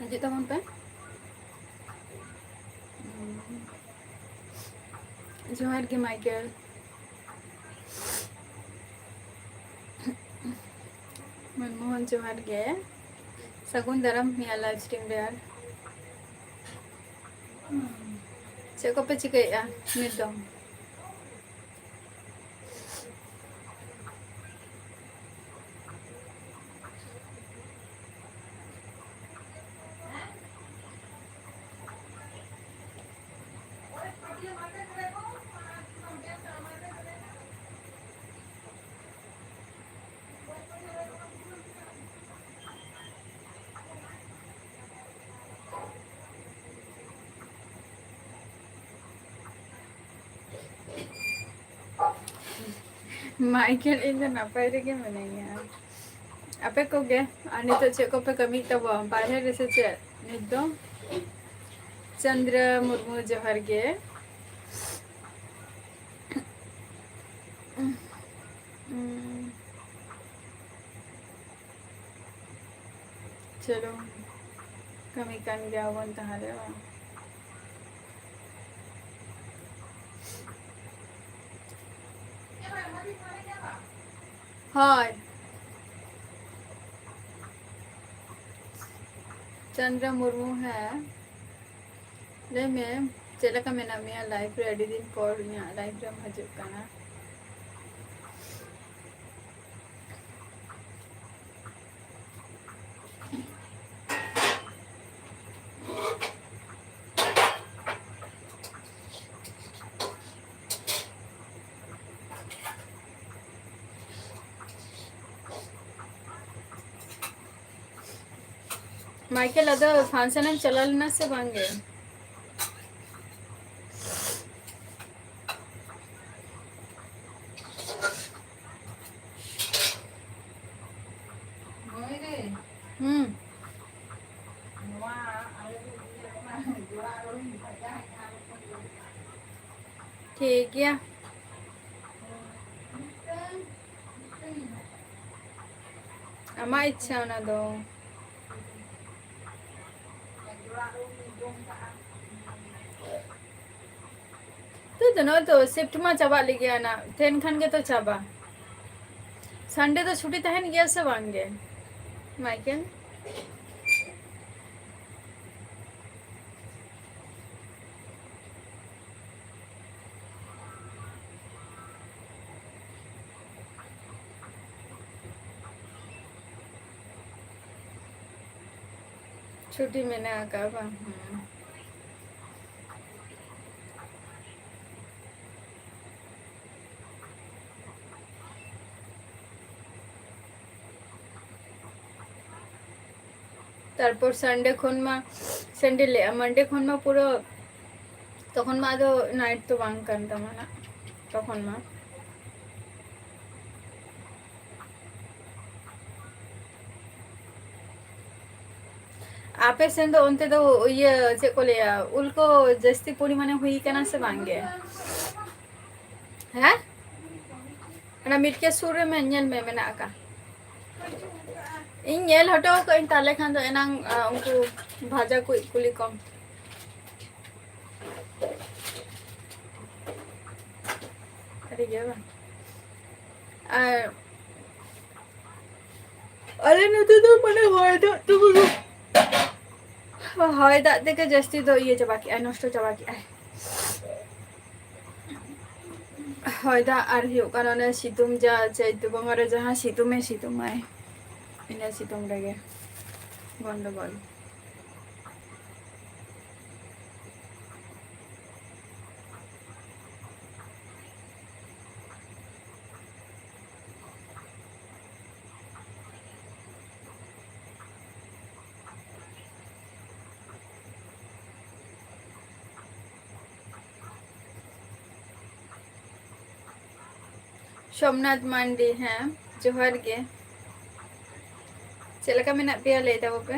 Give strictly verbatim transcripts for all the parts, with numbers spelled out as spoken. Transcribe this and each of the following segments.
ᱦᱤᱡᱩᱜ ᱛᱟᱵᱚᱱ ᱯᱮ᱾ ᱡᱚᱦᱟᱨ ᱜᱮ ᱢᱟᱭᱠᱮᱞ᱾ ᱢᱚᱱᱢᱳᱦᱚᱱ, ᱡᱚᱦᱟᱨ ᱜᱮ᱾ ᱥᱟᱹᱜᱩᱱ ᱫᱟᱨᱟᱢ ᱱᱤᱭᱟᱹ live stream ᱨᱮ᱾ ᱟᱨ ᱪᱮᱫ ᱠᱚᱯᱮ ᱪᱤᱠᱟᱹᱭᱮᱫᱼᱟ ᱱᱤᱛ ᱫᱚ? ᱢᱟᱭᱠᱮᱞ, ᱤᱧ ᱫᱚ ᱱᱟᱯᱟᱭ ᱨᱮᱜᱮ ᱢᱤᱱᱟᱹᱧᱟ᱾ ᱟᱯᱮ ᱠᱚᱜᱮ? ᱟᱨ ᱱᱤᱛᱚᱜ ᱪᱮᱫ ᱠᱚᱯᱮ ᱠᱟᱹᱢᱤᱭᱮᱫ ᱛᱟᱵᱚᱱ? ᱵᱟᱨᱦᱮ ᱨᱮᱥᱮ ᱪᱮᱫ ᱱᱤᱛ ᱫᱚ? ᱪᱚᱱᱫᱨᱚ ᱢᱩᱨᱢᱩ, ᱡᱚᱦᱟᱨ ᱜᱮ᱾ ᱪᱚᱞᱚ, ᱠᱟᱹᱢᱤ ᱠᱟᱱ ᱜᱮᱭᱟ ᱵᱚᱱ ᱛᱟᱦᱞᱮ, ᱵᱟᱝ? ᱦᱳᱭ᱾ ᱪᱚᱱᱫᱨᱚ ᱢᱩᱨᱢᱩ, ᱦᱮᱸ᱾ ᱞᱟᱹᱭ ᱢᱮ, ᱪᱮᱫ ᱞᱮᱠᱟ ᱢᱮᱱᱟᱜ ᱢᱮᱭᱟ live ᱨᱮ? ᱟᱹᱰᱤ ᱫᱤᱱ ᱯᱚᱨ ᱤᱧᱟᱹᱜ live ᱨᱮᱢ ᱦᱤᱡᱩᱜ ᱠᱟᱱᱟ᱾ ᱢᱟᱭᱠᱮᱞ, ᱟᱫᱚ function ᱮᱢ ᱪᱟᱞᱟᱣ ᱞᱮᱱᱟ ᱥᱮ ᱵᱟᱝ ᱜᱮ? ᱦᱩᱸ᱾ ᱴᱷᱤᱠ ᱜᱮᱭᱟ᱾ ᱟᱢᱟᱜ ᱤᱪᱪᱷᱟ ᱚᱱᱟ ᱫᱚ᱾ ᱛᱚ, ᱛᱚ ᱱᱚᱜᱼᱚᱭ ᱛᱚ shift ᱢᱟ ᱪᱟᱵᱟᱜ ᱞᱟᱹᱜᱤᱫ ᱱᱟᱜ, ᱛᱮᱦᱮᱧ ᱠᱷᱟᱱ ᱜᱮᱛᱚ ᱪᱟᱵᱟ᱾ Sunday ᱫᱚ ᱪᱷᱩᱴᱤ ᱛᱟᱦᱮᱱ ᱜᱮᱭᱟ ᱥᱮ ᱵᱟᱝ ᱜᱮ, ᱢᱟᱭᱠᱮᱞ? ᱪᱷᱩᱴᱤ ᱢᱮᱱᱟᱜ ᱟᱠᱟᱫᱼᱟ ᱵᱟᱝ? ᱦᱩᱸ᱾ ᱛᱟᱨᱯᱚᱨ Sunday ᱠᱷᱚᱱ ᱢᱟ, Sunday ᱞᱟᱹᱭᱮᱫᱼᱟ, Monday ᱠᱷᱚᱱ ᱢᱟ ᱯᱩᱨᱟᱹ, ᱛᱚᱠᱷᱚᱱ ᱢᱟ ᱟᱫᱚ night ᱫᱚ ᱵᱟᱝ ᱠᱟᱱ ᱛᱟᱢᱟ ᱱᱟᱜ, ᱛᱚᱠᱷᱚᱱ ᱢᱟ᱾ ᱟᱯᱮ ᱥᱮᱱ ᱫᱚ ᱚᱱᱛᱮ ᱫᱚ ᱤᱭᱟᱹ, ᱪᱮᱫ ᱠᱚ ᱞᱟᱹᱭᱟ, ᱩᱞ ᱠᱚ ᱡᱟᱹᱥᱛᱤ ᱯᱚᱨᱤᱢᱟᱱᱮ ᱦᱩᱭ ᱠᱟᱱᱟ ᱥᱮ ᱵᱟᱝ ᱜᱮ? ᱦᱮᱸ? ᱚᱱᱟ ᱢᱤᱫᱴᱮᱡ ᱥᱩᱨ ᱨᱮ ᱢᱮ-, ᱧᱮᱞ ᱢᱮ, ᱢᱮᱱᱟᱜ ᱟᱠᱟᱫ᱾ ᱤᱧ ᱧᱮᱞ ᱦᱚᱴᱚ ᱠᱟᱜ ᱟᱹᱧ, ᱛᱟᱦᱞᱮ ᱠᱷᱟᱱ ᱫᱚ ᱮᱱᱟᱝ, ᱟ, ᱩᱱᱠᱩ ᱵᱷᱟᱡᱟ ᱠᱚ ᱠᱩᱞᱤ ᱠᱚᱢ᱾ ᱟᱹᱰᱤ ᱜᱮ ᱵᱟᱝ? ᱟᱨ ᱟᱞᱮ ᱱᱚᱛᱮ ᱫᱚ ᱢᱟᱱᱮ ᱦᱚᱭ ᱫᱟᱜ ᱛᱮ ᱯᱩᱨᱟᱹ, ᱦᱚᱭ ᱫᱟᱜ ᱛᱮᱜᱮ ᱡᱟᱹᱥᱛᱤ ᱫᱚ ᱤᱭᱟᱹ ᱪᱟᱵᱟ ᱠᱮᱜᱼᱟᱭ, ᱱᱚᱥᱴᱚ ᱪᱟᱵᱟ ᱠᱮᱜᱼᱟᱭ᱾ ᱦᱚᱭ ᱫᱟᱜ ᱟᱨ ᱦᱩᱭᱩᱜ ᱠᱟᱱᱟ ᱚᱱᱮ ᱥᱤᱛᱩᱝ, ᱡᱟ ᱪᱟᱹᱛ ᱵᱚᱸᱜᱟ ᱨᱮ ᱡᱟᱦᱟᱸ ᱥᱤᱛᱩᱝ ᱮ ᱥᱤᱛᱩᱝ ᱟᱭ, ᱤᱱᱟᱹ ᱥᱤᱛᱩᱝ ᱨᱮᱜᱮ ᱜᱚᱱᱰᱚᱜᱳᱞ᱾ ᱥᱳᱢᱱᱟᱛᱷ ᱢᱟᱱᱰᱤ, ᱦᱮᱸ, ᱡᱚᱦᱟᱨ ᱜᱮ᱾ ᱪᱮᱫ ᱞᱮᱠᱟ ᱢᱮᱱᱟᱜ ᱯᱮᱭᱟ ᱞᱟᱹᱭ ᱛᱟᱵᱚ ᱯᱮ?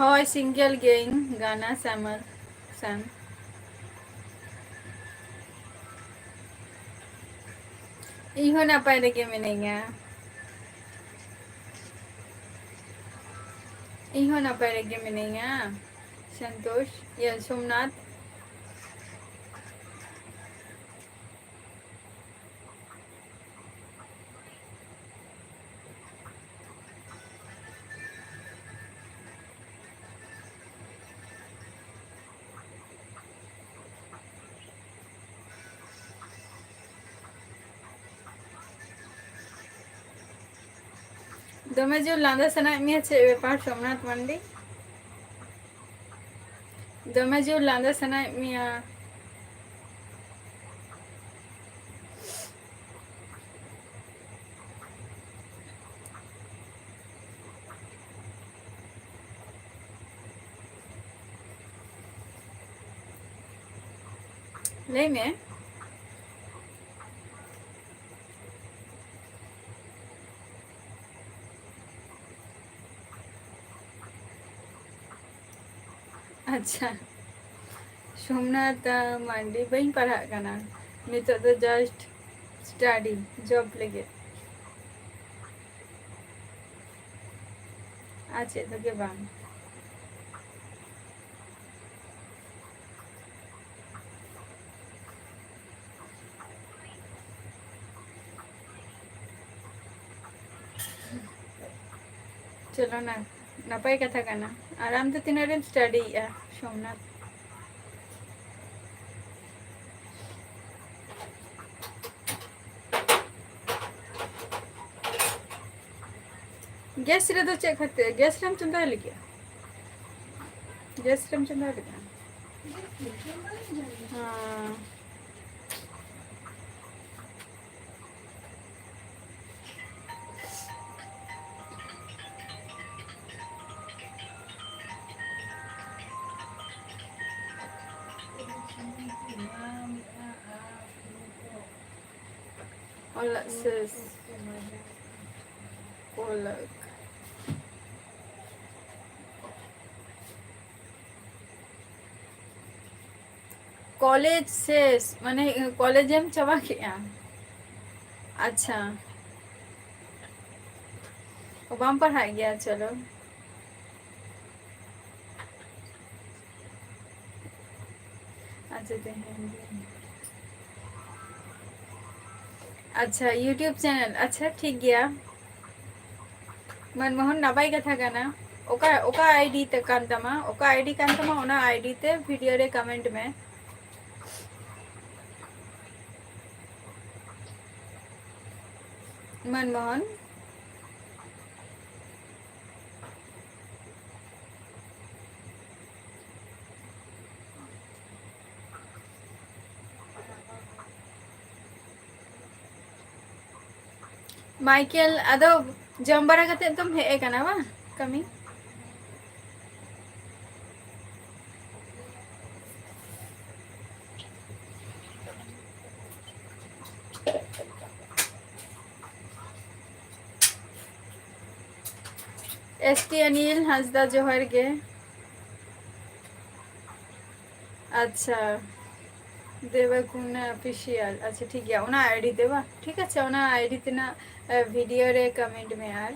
ᱦᱳᱭ, single ᱜᱮᱭᱟᱹᱧ, ᱜᱟᱱᱟ ᱥᱟᱢᱟᱨ ᱥᱟᱱ᱾ ᱤᱧ ᱦᱚᱸ ᱱᱟᱯᱟᱭ ᱨᱮᱜᱮ ᱢᱤᱱᱟᱹᱧᱟ᱾ ᱤᱧ ᱦᱚᱸ ᱱᱟᱯᱟᱭ ᱨᱮᱜᱮ ᱢᱤᱱᱟᱹᱧᱟ᱾ ᱥᱚᱱᱛᱳᱥ, ᱤᱭᱟᱹ, ᱥᱳᱢᱱᱟᱛᱷ᱾ ᱫᱚᱢᱮ ᱡᱳᱨ ᱞᱟᱸᱫᱟ ᱥᱟᱱᱟᱭᱮᱫ ᱢᱮᱭᱟ ᱪᱮᱫ ᱵᱮᱯᱟᱨ, ᱥᱳᱢᱱᱟᱛᱷ ᱢᱟᱱᱰᱤ? ᱫᱚᱢᱮ ᱡᱳᱨ ᱞᱟᱸᱫᱟ ᱥᱟᱱᱟᱭᱮᱫ ᱢᱮᱭᱟ? ᱞᱟᱹᱭ ᱢᱮ᱾ ᱟᱪᱪᱷᱟ, ᱥᱳᱢᱱᱟᱛᱷ, ᱟᱸ, ᱢᱟᱱᱰᱤ, ᱵᱟᱹᱧ ᱯᱟᱲᱦᱟᱜ ᱠᱟᱱᱟ ᱱᱤᱛᱚᱜ ᱫᱚ, just study, job ᱞᱟᱹᱜᱤᱫ, ᱟᱨ ᱪᱮᱫ ᱞᱟᱹᱜᱤᱫ ᱵᱟᱝ᱾ ᱪᱚᱞᱚ ᱱᱟ, ᱱᱟᱯᱟᱭ ᱠᱟᱛᱷᱟ ᱠᱟᱱᱟ᱾ ᱟᱨ ᱟᱢ ᱫᱚ ᱛᱤᱱᱟᱹᱜ ᱨᱮᱢ ᱥᱴᱟᱰᱤᱭᱮᱜᱼᱟ, ᱥᱳᱢᱱᱟᱛᱷ? ᱜᱮᱥ ᱨᱮᱫᱚ ᱪᱮᱫ ᱠᱷᱟᱹᱛᱤᱨ? ᱜᱮᱥ ᱨᱮᱢ ᱪᱚᱸᱫᱟᱭ ᱞᱟᱹᱜᱤᱫ? ᱜᱮᱥ ᱨᱮᱢ ᱪᱚᱸᱫᱟ ᱞᱟᱹᱜᱤᱫ? ᱦᱮᱸ᱾ ᱚᱞᱟᱜ ᱥᱮᱥ᱾ ᱚᱞᱟᱜ᱾ ᱠᱚᱞᱮᱡᱽ ᱥᱮᱥ, ᱢᱟᱱᱮ, ᱠᱚᱞᱮᱡᱽ ᱮᱢ ᱪᱟᱵᱟ ᱠᱮᱜᱼᱟ? ᱟᱪᱪᱷᱟ, ᱚ, ᱵᱟᱢ ᱯᱟᱲᱦᱟᱜ ᱜᱮᱭᱟ, ᱪᱚᱞᱚ᱾ ᱟᱪᱪᱷᱟ, ᱛᱮᱦᱮᱧ ᱜᱮ᱾ ᱟᱪᱪᱷᱟ, YouTube channel, ᱟᱪᱪᱷᱟ, ᱴᱷᱤᱠ ᱜᱮᱭᱟ᱾ ᱢᱟᱱᱢᱳᱦᱚᱱ, ᱱᱟᱯᱟᱭ ᱠᱟᱛᱷᱟ ᱠᱟᱱᱟ᱾ ᱚᱠᱟ, ᱚᱠᱟ ID ᱛᱮ ᱠᱟᱱ ᱛᱟᱢᱟ, ᱚᱠᱟ ID ᱠᱟᱱ ᱛᱟᱢᱟ, ᱚᱱᱟ ID ᱛᱮ video ᱨᱮ comment ᱢᱮ᱾ ᱢᱟᱱᱢᱳᱦᱚᱱ᱾ ᱢᱟᱭᱠᱮᱞ, ᱟᱫᱚ ᱡᱚᱢ ᱵᱟᱲᱟ ᱠᱟᱛᱮ ᱫᱚᱢ ᱦᱮᱡ ᱟᱠᱟᱱᱟ ᱵᱟᱝ ᱠᱟᱹᱢᱤ? ST ᱟᱱᱤᱞ ᱦᱟᱸᱥᱫᱟ, ᱡᱚᱦᱟᱨ ᱜᱮ᱾ ᱟᱪᱪᱷᱟ, ᱫᱮᱵᱟᱜᱩᱱᱟ Official, ᱟᱪᱪᱷᱟ, ᱴᱷᱤᱠ ᱜᱮᱭᱟ, ᱚᱱᱟ ID ᱛᱮ ᱵᱟᱝ? ᱴᱷᱤᱠ ᱟᱪᱷᱮ, ᱚᱱᱟ ID ᱛᱮᱱᱟᱜ, ᱮ, video ᱨᱮ comment ᱢᱮ ᱟᱨ᱾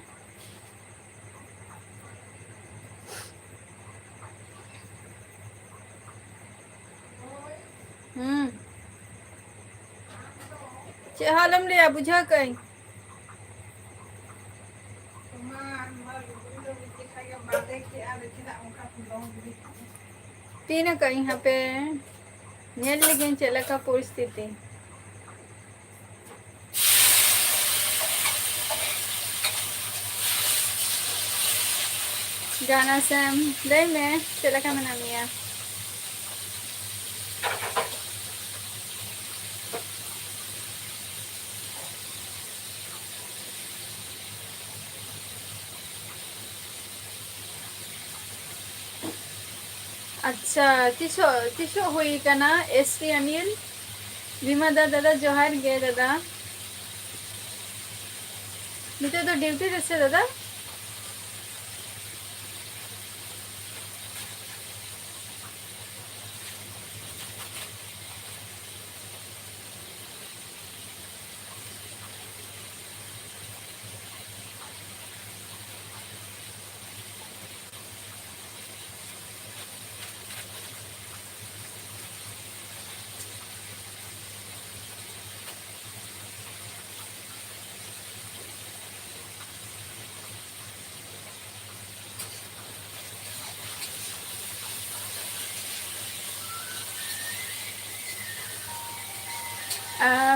ᱦᱩᱸ᱾ ᱪᱮᱫ ᱦᱚᱸ ᱟᱞᱚᱢ ᱞᱟᱹᱭᱟ, ᱵᱩᱡᱷᱟᱹᱣ ᱠᱟᱹᱧ᱾ ᱯᱤᱱ ᱟᱠᱟᱫ ᱟᱹᱧ, ᱦᱟᱯᱮ ᱧᱮᱞ ᱞᱮᱜᱤᱧ ᱪᱮᱫ ᱞᱮᱠᱟ ᱯᱚᱨᱤᱥᱛᱷᱤᱛᱤ᱾ ᱡᱟᱱᱟ ᱥᱮᱢ, ᱞᱟᱹᱭ ᱢᱮ, ᱪᱮᱫ ᱞᱮᱠᱟ ᱢᱮᱱᱟᱜ ᱢᱮᱭᱟ? ᱟᱪᱪᱷᱟ, ᱛᱤᱥᱚᱜ, ᱛᱤᱥᱚᱜ ᱦᱩᱭ ᱠᱟᱱᱟ ST ᱟᱱᱤᱞ? ᱵᱤᱢᱟ ᱫᱟ, ᱫᱟᱫᱟ, ᱡᱚᱦᱟᱨ ᱜᱮ ᱫᱟᱫᱟ᱾ ᱱᱤᱛᱚᱜ ᱫᱚ duty ᱨᱮᱥᱮ ᱫᱟᱫᱟ?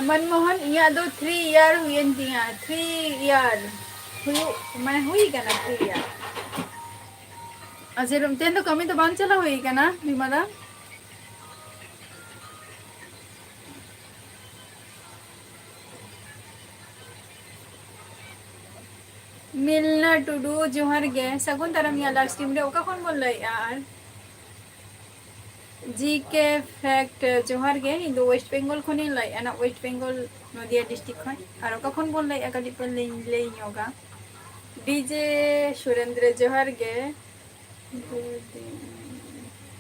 ᱢᱚᱱᱢᱳᱦᱚᱱ, ᱤᱧᱟᱹᱜ ᱫᱚ three year ᱦᱩᱭᱮᱱ ᱛᱤᱧᱟ, three year ᱦᱩᱭᱩᱜ, ᱢᱟᱱᱮ, ᱦᱩᱭ ᱠᱟᱱᱟ three year᱾ ᱟᱪᱪᱷᱟ, ᱛᱮᱦᱮᱧ ᱫᱚ ᱠᱟᱹᱢᱤ ᱫᱚ ᱵᱟᱝ ᱪᱟᱞᱟᱣ ᱦᱩᱭ ᱠᱟᱱᱟ, ᱵᱤᱢᱟᱞᱟ? ᱢᱤᱞᱱᱟ ᱴᱩᱰᱩ, ᱡᱚᱦᱟᱨ ᱜᱮ᱾ ᱥᱟᱹᱜᱩᱱ ᱫᱟᱨᱟᱢ ᱤᱧᱟᱹᱜ live stream ᱨᱮ᱾ ᱚᱠᱟ ᱠᱷᱚᱱ ᱵᱚᱱ ᱞᱟᱹᱭᱮᱜᱼᱟ? ᱟᱨ ᱡᱤ ᱠᱮ ᱯᱷᱮᱠᱴ, ᱡᱚᱦᱟᱨ ᱜᱮ᱾ ᱤᱧ ᱫᱚ West Bengal ᱠᱷᱚᱱᱤᱧ ᱞᱟᱹᱭᱮᱜᱼᱟ, ᱱᱟ West Bengal, ᱱᱚᱫᱤᱭᱟ district ᱠᱷᱚᱱ᱾ ᱟᱨ ᱚᱠᱟ ᱠᱷᱚᱱ ᱵᱚᱱ ᱞᱟᱹᱭᱮᱜᱼᱟ, ᱠᱟᱹᱴᱤᱡ ᱯᱮ ᱞᱟᱹᱭ, ᱞᱟᱹᱭ ᱧᱚᱜᱟ᱾ ᱰᱤᱡᱮ ᱥᱩᱨᱮᱱᱫᱨᱚ, ᱡᱚᱦᱟᱨ ᱜᱮ᱾ ᱫᱩ ᱫᱤᱱ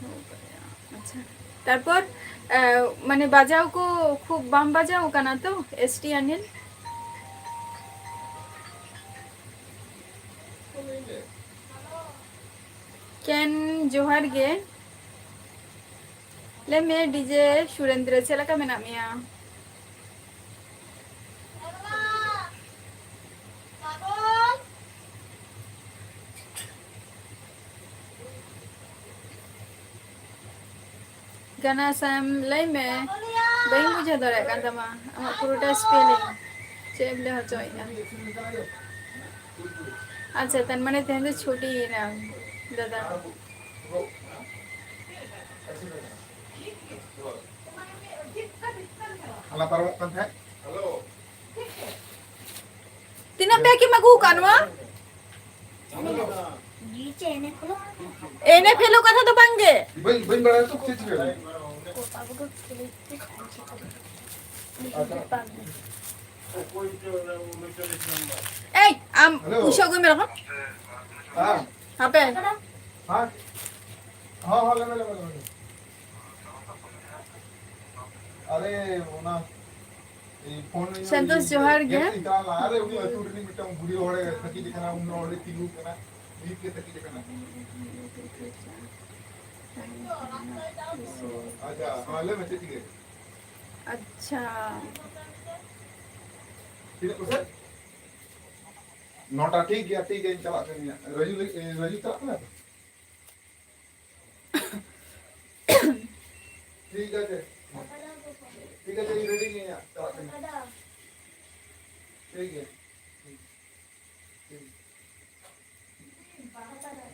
ᱦᱳ ᱜᱟᱭᱟ᱾ ᱟᱪᱪᱷᱟ, ᱛᱟᱨᱯᱚᱨ, ᱮ, ᱢᱟᱱᱮ, ᱵᱟᱡᱟᱣ ᱠᱚ ᱠᱷᱩᱵ ᱵᱟᱢ ᱵᱟᱡᱟᱣ ᱠᱟᱱᱟ ᱛᱚ, ᱮᱥ ᱴᱤ ᱟᱱᱤᱞ? ᱠᱮᱱ, ᱡᱚᱦᱟᱨ ᱜᱮ᱾ ᱞᱟᱹᱭ ᱢᱮ, ᱰᱤᱡᱮ ᱥᱩᱨᱮᱱᱫᱨᱚ, ᱪᱮᱫ ᱞᱮᱠᱟ ᱢᱮᱱᱟᱜ ᱢᱮᱭᱟ? ᱜᱟᱱᱟ ᱥᱟᱢ, ᱞᱟᱹᱭ ᱢᱮ, ᱵᱟᱹᱧ ᱵᱩᱡᱷᱟᱹᱣ ᱫᱟᱲᱮᱭᱟᱜ ᱠᱟᱱ ᱛᱟᱢᱟ ᱟᱢᱟᱜ ᱯᱩᱨᱟᱹᱴᱟ spelling᱾ ᱪᱮᱫ ᱮᱢ ᱞᱟᱹᱭ ᱦᱚᱪᱚᱭᱮᱫᱼᱟ? ᱟᱪᱪᱷᱟ, ᱛᱟᱨ ᱢᱟᱱᱮ ᱛᱮᱦᱮᱧ ᱫᱚ ᱪᱷᱩᱴᱤ ᱭᱮᱱᱟᱢ, ᱫᱟᱫᱟ᱾ ᱦᱟᱞᱟ ᱯᱟᱨᱚᱢᱚᱜ ᱠᱟᱱ ᱛᱟᱦᱮᱸᱫ᱾ ᱛᱤᱱᱟᱹᱜ ᱵᱮᱜᱽ ᱮᱢ ᱟᱹᱜᱩ ᱟᱠᱟᱫ ᱱᱚᱣᱟ? ᱮᱱ ᱮᱯᱷ ᱮᱞ ᱠᱟᱛᱷᱟ ᱫᱚ ᱵᱟᱝ ᱜᱮ᱾ ᱵᱟᱹᱧ, ᱵᱟᱹᱧ ᱵᱟᱲᱟᱭᱟ ᱛᱚ, ᱪᱮᱫ ᱪᱤᱠᱟᱹ? ᱮᱭ, ᱟᱢ ᱦᱮᱞᱳ᱾ ᱯᱩᱭᱥᱟᱹ ᱟᱹᱜᱩᱭ ᱢᱮ ᱞᱚᱜᱚᱱ᱾ ᱦᱮᱸ᱾ ᱦᱟᱯᱮ᱾ ᱦᱮᱸ? ᱦᱚᱸ, ᱦᱚᱸ, ᱞᱟᱹᱭ ᱢᱮ, ᱞᱟᱹᱭ ᱢᱮ, ᱞᱟᱹᱭ ᱢᱮ᱾ ᱟᱨᱮ, ᱚᱱᱟ ᱥᱚᱱᱛᱳᱥ, ᱡᱚᱦᱟᱨ ᱜᱮ᱾ ᱟᱨᱮ, ᱩᱱᱤ ᱟᱹᱛᱩ ᱨᱤᱱᱤᱡ ᱢᱤᱫᱴᱟᱝ ᱵᱩᱲᱦᱤ ᱦᱚᱲᱮ ᱛᱟᱹᱠᱤᱡ ᱟᱠᱟᱱᱟ, ᱩᱱ ᱦᱚᱲ ᱚᱸᱰᱮ ᱛᱤᱸᱜᱩ ᱟᱠᱟᱱᱟ, ᱱᱤᱛ ᱜᱮ ᱛᱟᱹᱠᱤᱡ ᱟᱠᱟᱱᱟ᱾ ᱟᱪᱪᱷᱟ, ᱦᱮᱸ, ᱞᱟᱹᱭ ᱢᱮ, ᱪᱮᱫ ᱪᱤᱠᱟᱹ? ᱟᱪᱪᱷᱟ᱾ ᱛᱤᱱᱟᱹᱜ ᱯᱚᱭᱥᱟ? ᱱᱚᱴᱟ, ᱴᱷᱤᱠ ᱜᱮᱭᱟ, ᱴᱷᱤᱠ ᱜᱮᱭᱟ, ᱤᱧ ᱪᱟᱞᱟᱜ ᱠᱟᱱ ᱜᱮᱭᱟ᱾ ᱨᱟᱡᱩ ᱞᱟᱹᱜᱤᱫ, ᱨᱟᱡᱩ ᱪᱟᱞᱟᱜ ᱠᱟᱱᱟ ᱛᱚ? ᱴᱷᱤᱠ ᱟᱪᱷᱮ᱾ ᱴᱷᱤᱠ ᱟᱪᱷᱮ, ᱤᱧ ᱨᱮᱰᱤ ᱜᱤᱭᱟᱹᱧ ᱦᱟᱸᱜ, ᱪᱟᱞᱟᱜ ᱠᱟᱹᱱᱟᱹᱧ᱾ ᱴᱷᱤᱠ ᱜᱮᱭᱟ᱾ ᱴᱷᱤᱠ, ᱴᱷᱤᱠ᱾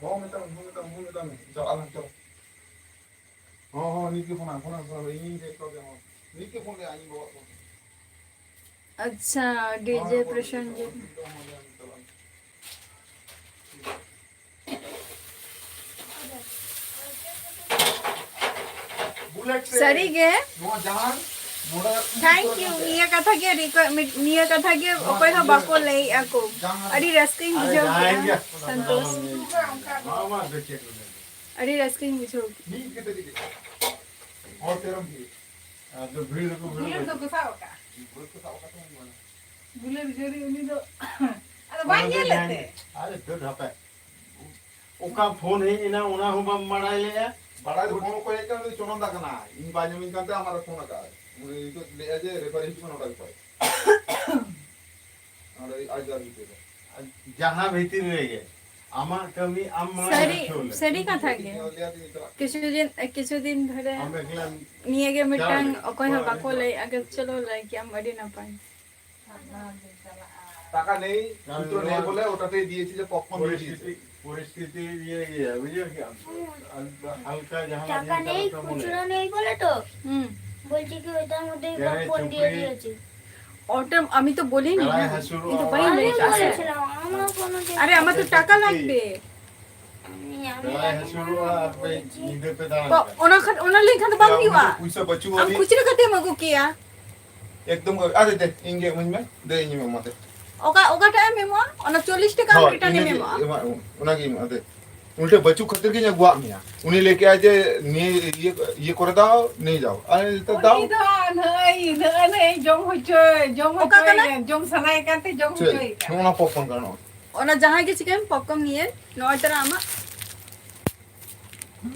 ᱦᱚᱸ, ᱢᱮᱛᱟᱢ, ᱦᱚᱸ, ᱢᱮᱛᱟᱢ, ᱦᱚᱸ, ᱢᱮᱛᱟᱢ᱾ ᱪᱟᱞᱟᱜ ᱟᱞᱟᱝ, ᱪᱟᱞᱟᱜ᱾ ᱦᱚᱸ, ᱦᱚᱸ, ᱱᱤᱛ ᱜᱮ ᱯᱷᱳᱱ ᱟᱭ, ᱯᱷᱳᱱ ᱟᱭ, ᱯᱷᱳᱱ ᱟᱭ, ᱤᱧᱤᱧ ᱨᱮᱠᱚᱨᱰ ᱮᱫᱟ, ᱦᱚᱸ᱾ ᱱᱤᱛ ᱜᱮ ᱯᱷᱳᱱ ᱞᱮᱜᱼᱟ, ᱤᱧ ᱵᱟᱵᱟ ᱯᱷᱳᱱ᱾ ᱟᱪᱪᱷᱟ, ᱦᱚᱸ, ᱰᱤᱡᱮ ᱨᱮᱠᱚᱨᱰ ᱯᱨᱚᱥᱮᱱᱡᱤᱛ᱾ ᱪᱟᱞᱟᱜ᱾ ᱵᱩᱞᱮᱴ ᱥᱟᱹᱨᱤ ᱜᱮ᱾ ᱱᱚᱣᱟ ᱡᱟᱦᱟᱸ ᱱᱚᱰᱮ ᱛᱷᱮᱝᱠ ᱤᱭᱩ᱾ ᱱᱤᱭᱟᱹ ᱠᱟᱛᱷᱟ ᱜᱮ ᱨᱤᱠᱚ-, ᱢᱤᱫ-, ᱱᱤᱭᱟᱹ ᱠᱟᱛᱷᱟ ᱜᱮ ᱚᱠᱚᱭ ᱦᱚᱸ ᱵᱟᱠᱚ ᱞᱟᱹᱭᱮᱫᱼᱟ ᱠᱚ᱾ ᱡᱟᱦᱟᱸ ᱟᱹᱰᱤ ᱨᱟᱹᱥᱠᱟᱹᱧ ᱵᱩᱡᱷᱟᱹᱣ ᱠᱮᱫᱼᱟ, ᱥᱚᱱᱛᱳᱥ᱾ ᱱᱚᱣᱟ ᱢᱟ ᱫᱚ ᱪᱮᱫ ᱠᱚ ᱢᱮᱱᱟ? ᱟᱹᱰᱤ ᱨᱟᱹᱥᱠᱟᱹᱧ ᱵᱩᱡᱷᱟᱹᱣ ᱠᱮᱫᱼᱟ᱾ ᱢᱤᱫ ᱠᱟᱛᱮ ᱜᱮ ᱦᱚᱲ ᱛᱮᱨᱚᱢ ᱵᱷᱤᱲ᱾ ᱟᱫᱚ ᱵᱷᱤᱲ ᱫᱚᱠᱚ ᱵᱷᱤᱲ ᱵᱷᱤᱲ ᱜᱮᱭᱟ᱾ ᱫᱚᱠᱚ ᱥᱟᱵ ᱟᱠᱟᱫᱼᱟ᱾ ᱵᱷᱤᱲ ᱠᱚ ᱥᱟᱵ ᱟᱠᱟᱫ ᱛᱟᱵᱚᱱᱟ᱾ ᱵᱩᱞᱮᱴ ᱡᱟᱹᱨᱤ ᱩᱱᱤ ᱫᱚ ᱟᱫᱚ ᱵᱟᱭ ᱚᱱᱟ ᱫᱚ ᱧᱮᱞ ᱞᱮᱫ ᱡᱟᱦᱟᱸᱭ ᱛᱮ᱾ ᱜᱮ᱾ ᱟᱨᱮ ᱫᱟᱹᱲ ᱦᱟᱯᱮ᱾ ᱚᱠᱟ ᱯᱷᱳᱱ ᱦᱮᱡ ᱮᱱᱟ, ᱚᱱᱟ ᱦᱚᱸ ᱵᱟᱢ ᱵᱟᱲᱟᱭ ᱞᱮᱜᱼᱟ? ᱵᱟᱲᱟᱭ ᱫᱚ ᱯᱷᱳᱱ ᱚᱠᱚᱭ ᱦᱮᱡ ᱠᱟᱱᱟ, ᱩᱱᱤ ᱪᱚᱱᱚᱱ ᱫᱟ ᱠᱟᱱᱟᱭ᱾ ᱤᱧ ᱵᱟᱭ ᱧᱟᱢᱤᱧ ᱠᱟᱱ ᱛᱟᱦᱮᱸ, ᱟᱢᱟᱨ ᱯᱷᱳᱱ ᱟᱠᱟᱫ᱾ ᱩᱱᱤ ᱱᱤᱛᱚᱜ ᱞᱟᱹᱭᱮᱫᱼᱟ ᱡᱮ ᱨᱮᱯᱷᱟᱨᱤ ᱦᱤᱡᱩᱜ ᱠᱟᱱᱟ ᱱᱚᱴᱟ ᱠᱷᱚᱱ᱾ ᱚᱸᱰᱮ ᱟᱡ ᱫᱚ ᱟᱨ ᱢᱤᱫᱴᱮᱡ ᱫᱚ᱾ ᱡᱟᱦᱟᱸ ᱵᱷᱤᱛᱤᱨ ᱨᱮᱜᱮ ᱟᱢᱟᱜ ᱠᱟᱹᱢᱤ ᱟᱢ ᱢᱟᱲᱟᱝ ᱥᱟᱹᱨᱤ, ᱜᱩᱪᱷᱟᱹᱣ ᱞᱮᱢ᱾ ᱥᱟᱹᱨᱤ ᱠᱟᱛᱷᱟ ᱜᱮ᱾ ᱞᱟᱹᱭᱟ ᱫᱤᱧ ᱪᱟᱞᱟᱜ᱾ ᱠᱤᱪᱷᱩ ᱫᱤᱱ, ᱠᱤᱪᱷᱩ ᱫᱤᱱ ᱫᱷᱚᱨᱮ ᱟᱢ ᱮᱠᱞᱟᱢ ᱱᱤᱭᱟᱹ ᱜᱮ ᱪᱟᱞᱟᱣ ᱢᱤᱫᱴᱟᱝ ᱞᱮᱱᱟ᱾ ᱚᱠᱚᱭ ᱦᱚᱸ ᱵᱟᱠᱚ ᱞᱟᱹᱭᱮᱫᱼᱟ, ᱪᱚᱞᱚ ᱞᱟᱹᱭ ᱠᱮᱜᱼᱟᱢ, ᱟᱹᱰᱤ ᱱᱟᱯᱟᱭ᱾ ᱴᱟᱠᱟ ᱱᱮᱭ, ᱠᱟᱨᱚᱱ ᱠᱷᱩᱪᱨᱚ ᱱᱮᱭ ᱱᱚᱣᱟ ᱵᱚᱞᱮ, ওটাতেই দিয়েছি যে পপকর্ন দিয়ে দিয়েছে। পরিস্থিতি, পরিস্থিতি ইয়ে, ইয়ে, বুঝলে কি? হালকা জাহান টাকা নেই, খুচরো নেই বলে তো। হুম। বলছি কি, ওইটার মধ্যেই পপকর্ন দিয়ে দিয়েছি। ওটা আমি তো বলিনি। কিন্তু ভাই, আমি বলেছিলাম, আমার কোনো যে আরে, আমার তো টাকা লাগবে। আমি, আমি বেলায় জানি না। ᱦᱟᱹᱥᱩᱨᱚᱜᱼᱟ, ᱟᱯᱮ ᱧᱤᱫᱟᱹ ᱯᱮ ᱫᱟᱬᱟᱱ ᱠᱟᱱᱟ᱾ ᱚᱱᱟ ᱠᱷᱟᱱ, ᱚᱱᱟ ᱞᱟᱹᱭ ᱠᱷᱟᱱ ᱫᱚ ᱵᱟᱝ ᱦᱩᱭᱩᱜᱼᱟ᱾ ᱯᱩᱭᱥᱟᱹ ᱵᱟᱹᱪᱩᱜ ᱟᱹᱱᱤᱡ᱾ ᱟᱢ ᱠᱷᱩᱪᱨᱟᱹ ᱠᱟᱛᱮᱢ ᱟᱹᱜᱩ ᱠᱮᱭᱟ᱾ ᱮᱠᱫᱚᱢ, ᱟᱨᱮ ᱫᱮ, ᱤᱧ ᱜᱮ ᱤᱢᱟᱹᱧ ᱢᱮ᱾ ᱫᱮ, ᱤᱧ ᱮᱢᱟᱢᱟ, ᱫᱮ᱾ ᱚᱠᱟ, ᱚᱠᱟᱴᱟᱜ ᱮᱢ ᱮᱢᱚᱜᱼᱟ? ᱚᱱᱟ ᱪᱚᱞᱞᱤᱥ ᱴᱟᱠᱟ ᱦᱳᱭ, ᱨᱤᱴᱟᱨᱱ ᱮᱢ ᱤᱱᱟᱹᱜᱮ ᱮᱢᱚᱜᱼᱟ? ᱮᱢᱟ-, ᱚᱱᱟᱜᱮ ᱮᱢᱟ, ᱫᱮ᱾ ᱩᱱᱤ ᱴᱷᱮᱱ ᱵᱟᱹᱪᱩᱜ ᱠᱷᱟᱹᱛᱤᱨ ᱜᱮ ᱤᱧ ᱟᱹᱜᱩᱣᱟᱜ ᱢᱮᱭᱟ᱾ ᱩᱱᱤ ᱞᱟᱹᱭ ᱠᱮᱜᱼᱟᱭ ᱡᱮ, "ᱱᱤᱭᱟᱹ ᱤᱭᱟᱹ, ᱤᱭᱟᱹ ᱠᱚᱨᱮ ᱫᱟᱣ, ᱱᱤᱭᱟᱹ ᱡᱟᱣ᱾ ᱟᱨ ᱱᱤᱛᱚᱜ ᱫᱟᱣ?" ᱩᱱᱤ ᱫᱚ ᱱᱚᱜᱼᱚᱭ, ᱱᱚᱜᱼᱚᱭ, ᱱᱚᱜᱼᱚᱭ ᱡᱚᱢ ᱦᱚᱪᱚᱭ, ᱡᱚᱢ ᱚᱠᱟ ᱠᱟᱱᱟ? ᱦᱚᱪᱚᱭ, ᱡᱚᱢ ᱥᱟᱱᱟᱭᱮ ᱠᱟᱱᱛᱮ ᱡᱚᱢ ᱪᱮᱫ? ᱦᱚᱪᱚᱭᱮ ᱠᱟᱱᱟ᱾ ᱱᱚᱜᱼᱚ ᱱᱟ ᱯᱚᱯᱠᱚᱨᱱ ᱠᱟᱱᱟ, ᱱᱚᱜᱼᱚᱭ᱾ ᱚᱱᱟ ᱡᱟᱦᱟᱸᱭ ᱜᱮ ᱪᱤᱠᱟᱹᱭᱮᱢ, ᱯᱚᱯᱠᱚᱨᱱ ᱱᱤᱭᱟᱹ, ᱱᱚᱜᱼᱚᱭ ᱛᱟᱨᱟ ᱟᱢᱟᱜ᱾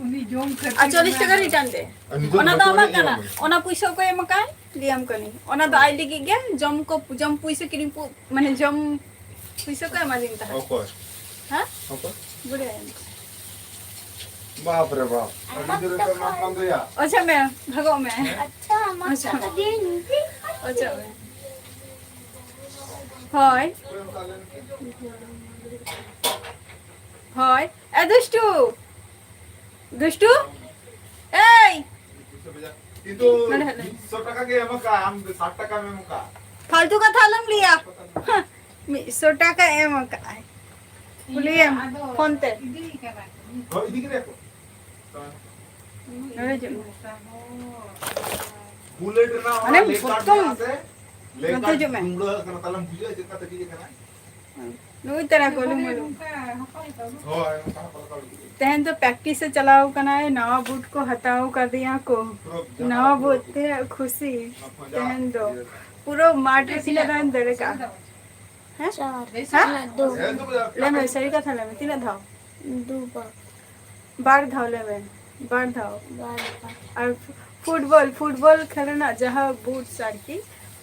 ᱩᱱᱤ ᱡᱚᱢ ᱠᱷᱟᱹᱛᱤᱨ ᱟᱨ ᱪᱚᱞᱞᱤᱥ ᱚᱱᱟ ᱴᱟᱠᱟ ᱫᱚ ᱨᱤᱴᱟᱨᱱ ᱛᱮ᱾ ᱟᱨ ᱱᱤᱛᱚᱜ ᱚᱱᱟ ᱫᱚ ᱵᱟᱠᱚ ᱟᱢᱟᱜ ᱮᱱᱮᱡ ᱠᱟᱱᱟ᱾ ᱮᱫᱟ᱾ ᱚᱱᱟ ᱯᱩᱭᱥᱟᱹ ᱚᱠᱚᱭ ᱮᱢ ᱟᱠᱟᱫ? ᱞᱟᱹᱭᱟᱢ ᱠᱟᱹᱱᱟᱹᱧ᱾ ᱚᱱᱟ ᱫᱚ ᱟᱡ ᱞᱟᱹᱜᱤᱫ ᱜᱮ, ᱡᱚᱢ ᱠᱚ, ᱡᱚᱢ ᱯᱩᱭᱥᱟᱹ, ᱠᱤᱨᱤᱧ ᱯᱩ-, ᱢᱟᱱᱮ ᱡᱚᱢ ᱯᱩᱭᱥᱟᱹ ᱠᱚ ᱮᱢᱟᱫᱤᱧ ᱛᱟᱦᱮᱸᱫ᱾ ᱚᱠᱚᱭ? ᱦᱮᱸ? ᱚᱠᱚᱭ? ᱵᱩᱰᱷᱤ ᱟᱭᱳ᱾ ᱵᱟᱯ ᱨᱮ ᱵᱟᱯ, ᱟᱹᱰᱤ ᱡᱳᱨᱮ ᱯᱮ ᱢᱟᱯ ᱠᱟᱱ ᱫᱚᱭᱟ᱾ ᱚᱪᱚᱜ ᱢᱮ, ᱵᱷᱟᱜᱚᱜ ᱢᱮ᱾ ᱟᱪᱪᱷᱟ, ᱢᱟ ᱚᱪᱚᱜ ᱢᱮ᱾ ᱚᱪᱚᱜ ᱢᱮ᱾ ᱦᱳᱭ᱾ ᱦᱳᱭ᱾ ᱮ ᱫᱩᱥᱴᱩ! ᱫᱩᱥᱴᱩ! ᱮᱭ! ᱠᱤᱱᱛᱩ ᱱᱚᱰᱮ ᱦᱮᱡ ᱞᱮᱱ᱾ ᱢᱤᱫ ᱥᱚ ᱴᱟᱠᱟ ᱜᱮ ᱮᱢ ᱟᱠᱟᱫ, ᱟᱢ ᱫᱚ ᱥᱟᱴ ᱴᱟᱠᱟᱢ ᱮᱢ ᱟᱠᱟᱫ᱾ ᱯᱷᱟᱞᱛᱩ ᱠᱟᱛᱷᱟ ᱟᱞᱚᱢ ᱞᱟᱹᱭᱟ᱾ ᱦᱟᱸ, ᱢᱤᱫ ᱥᱚ ᱴᱟᱠᱟ ᱮᱢ ᱟᱠᱟᱫ ᱟᱭ᱾ ᱠᱩᱞᱤᱭᱮᱢ ᱯᱷᱳᱱ ᱛᱮ᱾ ᱦᱳᱭ, ᱤᱫᱤ ᱠᱮᱫᱟ ᱠᱚ᱾ ᱱᱚᱰᱮ ᱦᱤᱡᱩᱜ ᱢᱮ᱾ ᱵᱩᱞᱮᱴ ᱨᱮᱱᱟᱜ ᱚᱱᱟ ᱢᱟᱱᱮ ᱞᱮ ᱠᱟᱨᱰ ᱵᱚᱛᱚᱨ᱾ ᱢᱮᱱᱟᱜᱼᱟ ᱥᱮ? ᱞᱮ ᱱᱚᱛᱮ ᱠᱟᱨᱰ ᱦᱤᱡᱩᱜ ᱢᱮ᱾ ᱫᱩᱢᱲᱟᱹ ᱟᱠᱟᱱᱟ, ᱛᱟᱦᱞᱮᱢ ᱵᱩᱡᱷᱟᱹᱣᱟ ᱪᱮᱫ ᱞᱮᱠᱟ ᱛᱮ ᱵᱤᱡ ᱟᱠᱟᱱᱟ? ᱱᱩᱭ ᱛᱟᱨᱟ ᱜᱚᱞᱩ ᱢᱚᱞᱩ᱾ ᱦᱳᱭ, ᱚᱱᱠᱟ ᱦᱚᱸ ᱯᱟᱞᱴᱟᱣ ᱤᱫᱤᱜ ᱜᱮᱭᱟ᱾ ᱛᱮᱦᱮᱧ ᱫᱚ practice ᱮ ᱪᱟᱞᱟᱣ ᱠᱟᱱᱟᱭ, ᱱᱟᱣᱟ boot ᱠᱚ ᱦᱟᱛᱟᱣ ᱠᱟᱫᱮᱭᱟ ᱠᱚ᱾ ᱯᱩᱨᱟᱹ ᱡᱟᱦᱟᱸ ᱱᱟᱣᱟ ᱯᱩᱨᱟᱹ boot ᱛᱮ ᱠᱷᱩᱥᱤ᱾ ᱚᱱᱟ ᱠᱷᱚᱱ ᱡᱟ ᱛᱮᱦᱮᱧ ᱫᱚ ᱤᱭᱟᱹ ᱯᱩᱨᱟᱹ ᱢᱟᱴᱷ ᱨᱮ ᱛᱤᱱᱟᱹᱜ ᱫᱷᱟᱣᱮᱢ ᱫᱟᱹᱲ ᱠᱟᱜᱼᱟ? ᱦᱮᱸ? ᱪᱟᱨ᱾ ᱦᱮᱸ? ᱫᱩ᱾ ᱞᱟᱹᱭ ᱢᱮ, ᱥᱟᱹᱨᱤ ᱠᱟᱛᱷᱟ ᱞᱟᱹᱭ ᱢᱮ, ᱛᱤᱱᱟᱹᱜ ᱫᱷᱟᱣ? ᱫᱩ ᱵᱟᱨ᱾ ᱵᱟᱨ ᱫᱷᱟᱣ ᱞᱟᱹᱭ ᱢᱮ, ᱵᱟᱨ ᱫᱷᱟᱣ᱾ ᱵᱟᱨ ᱫᱷᱟᱣ᱾ ᱟᱨ football, football ᱠᱷᱮᱞ ᱨᱮᱱᱟᱜ ᱡᱟᱦᱟᱸ boots ᱟᱨᱠᱤ,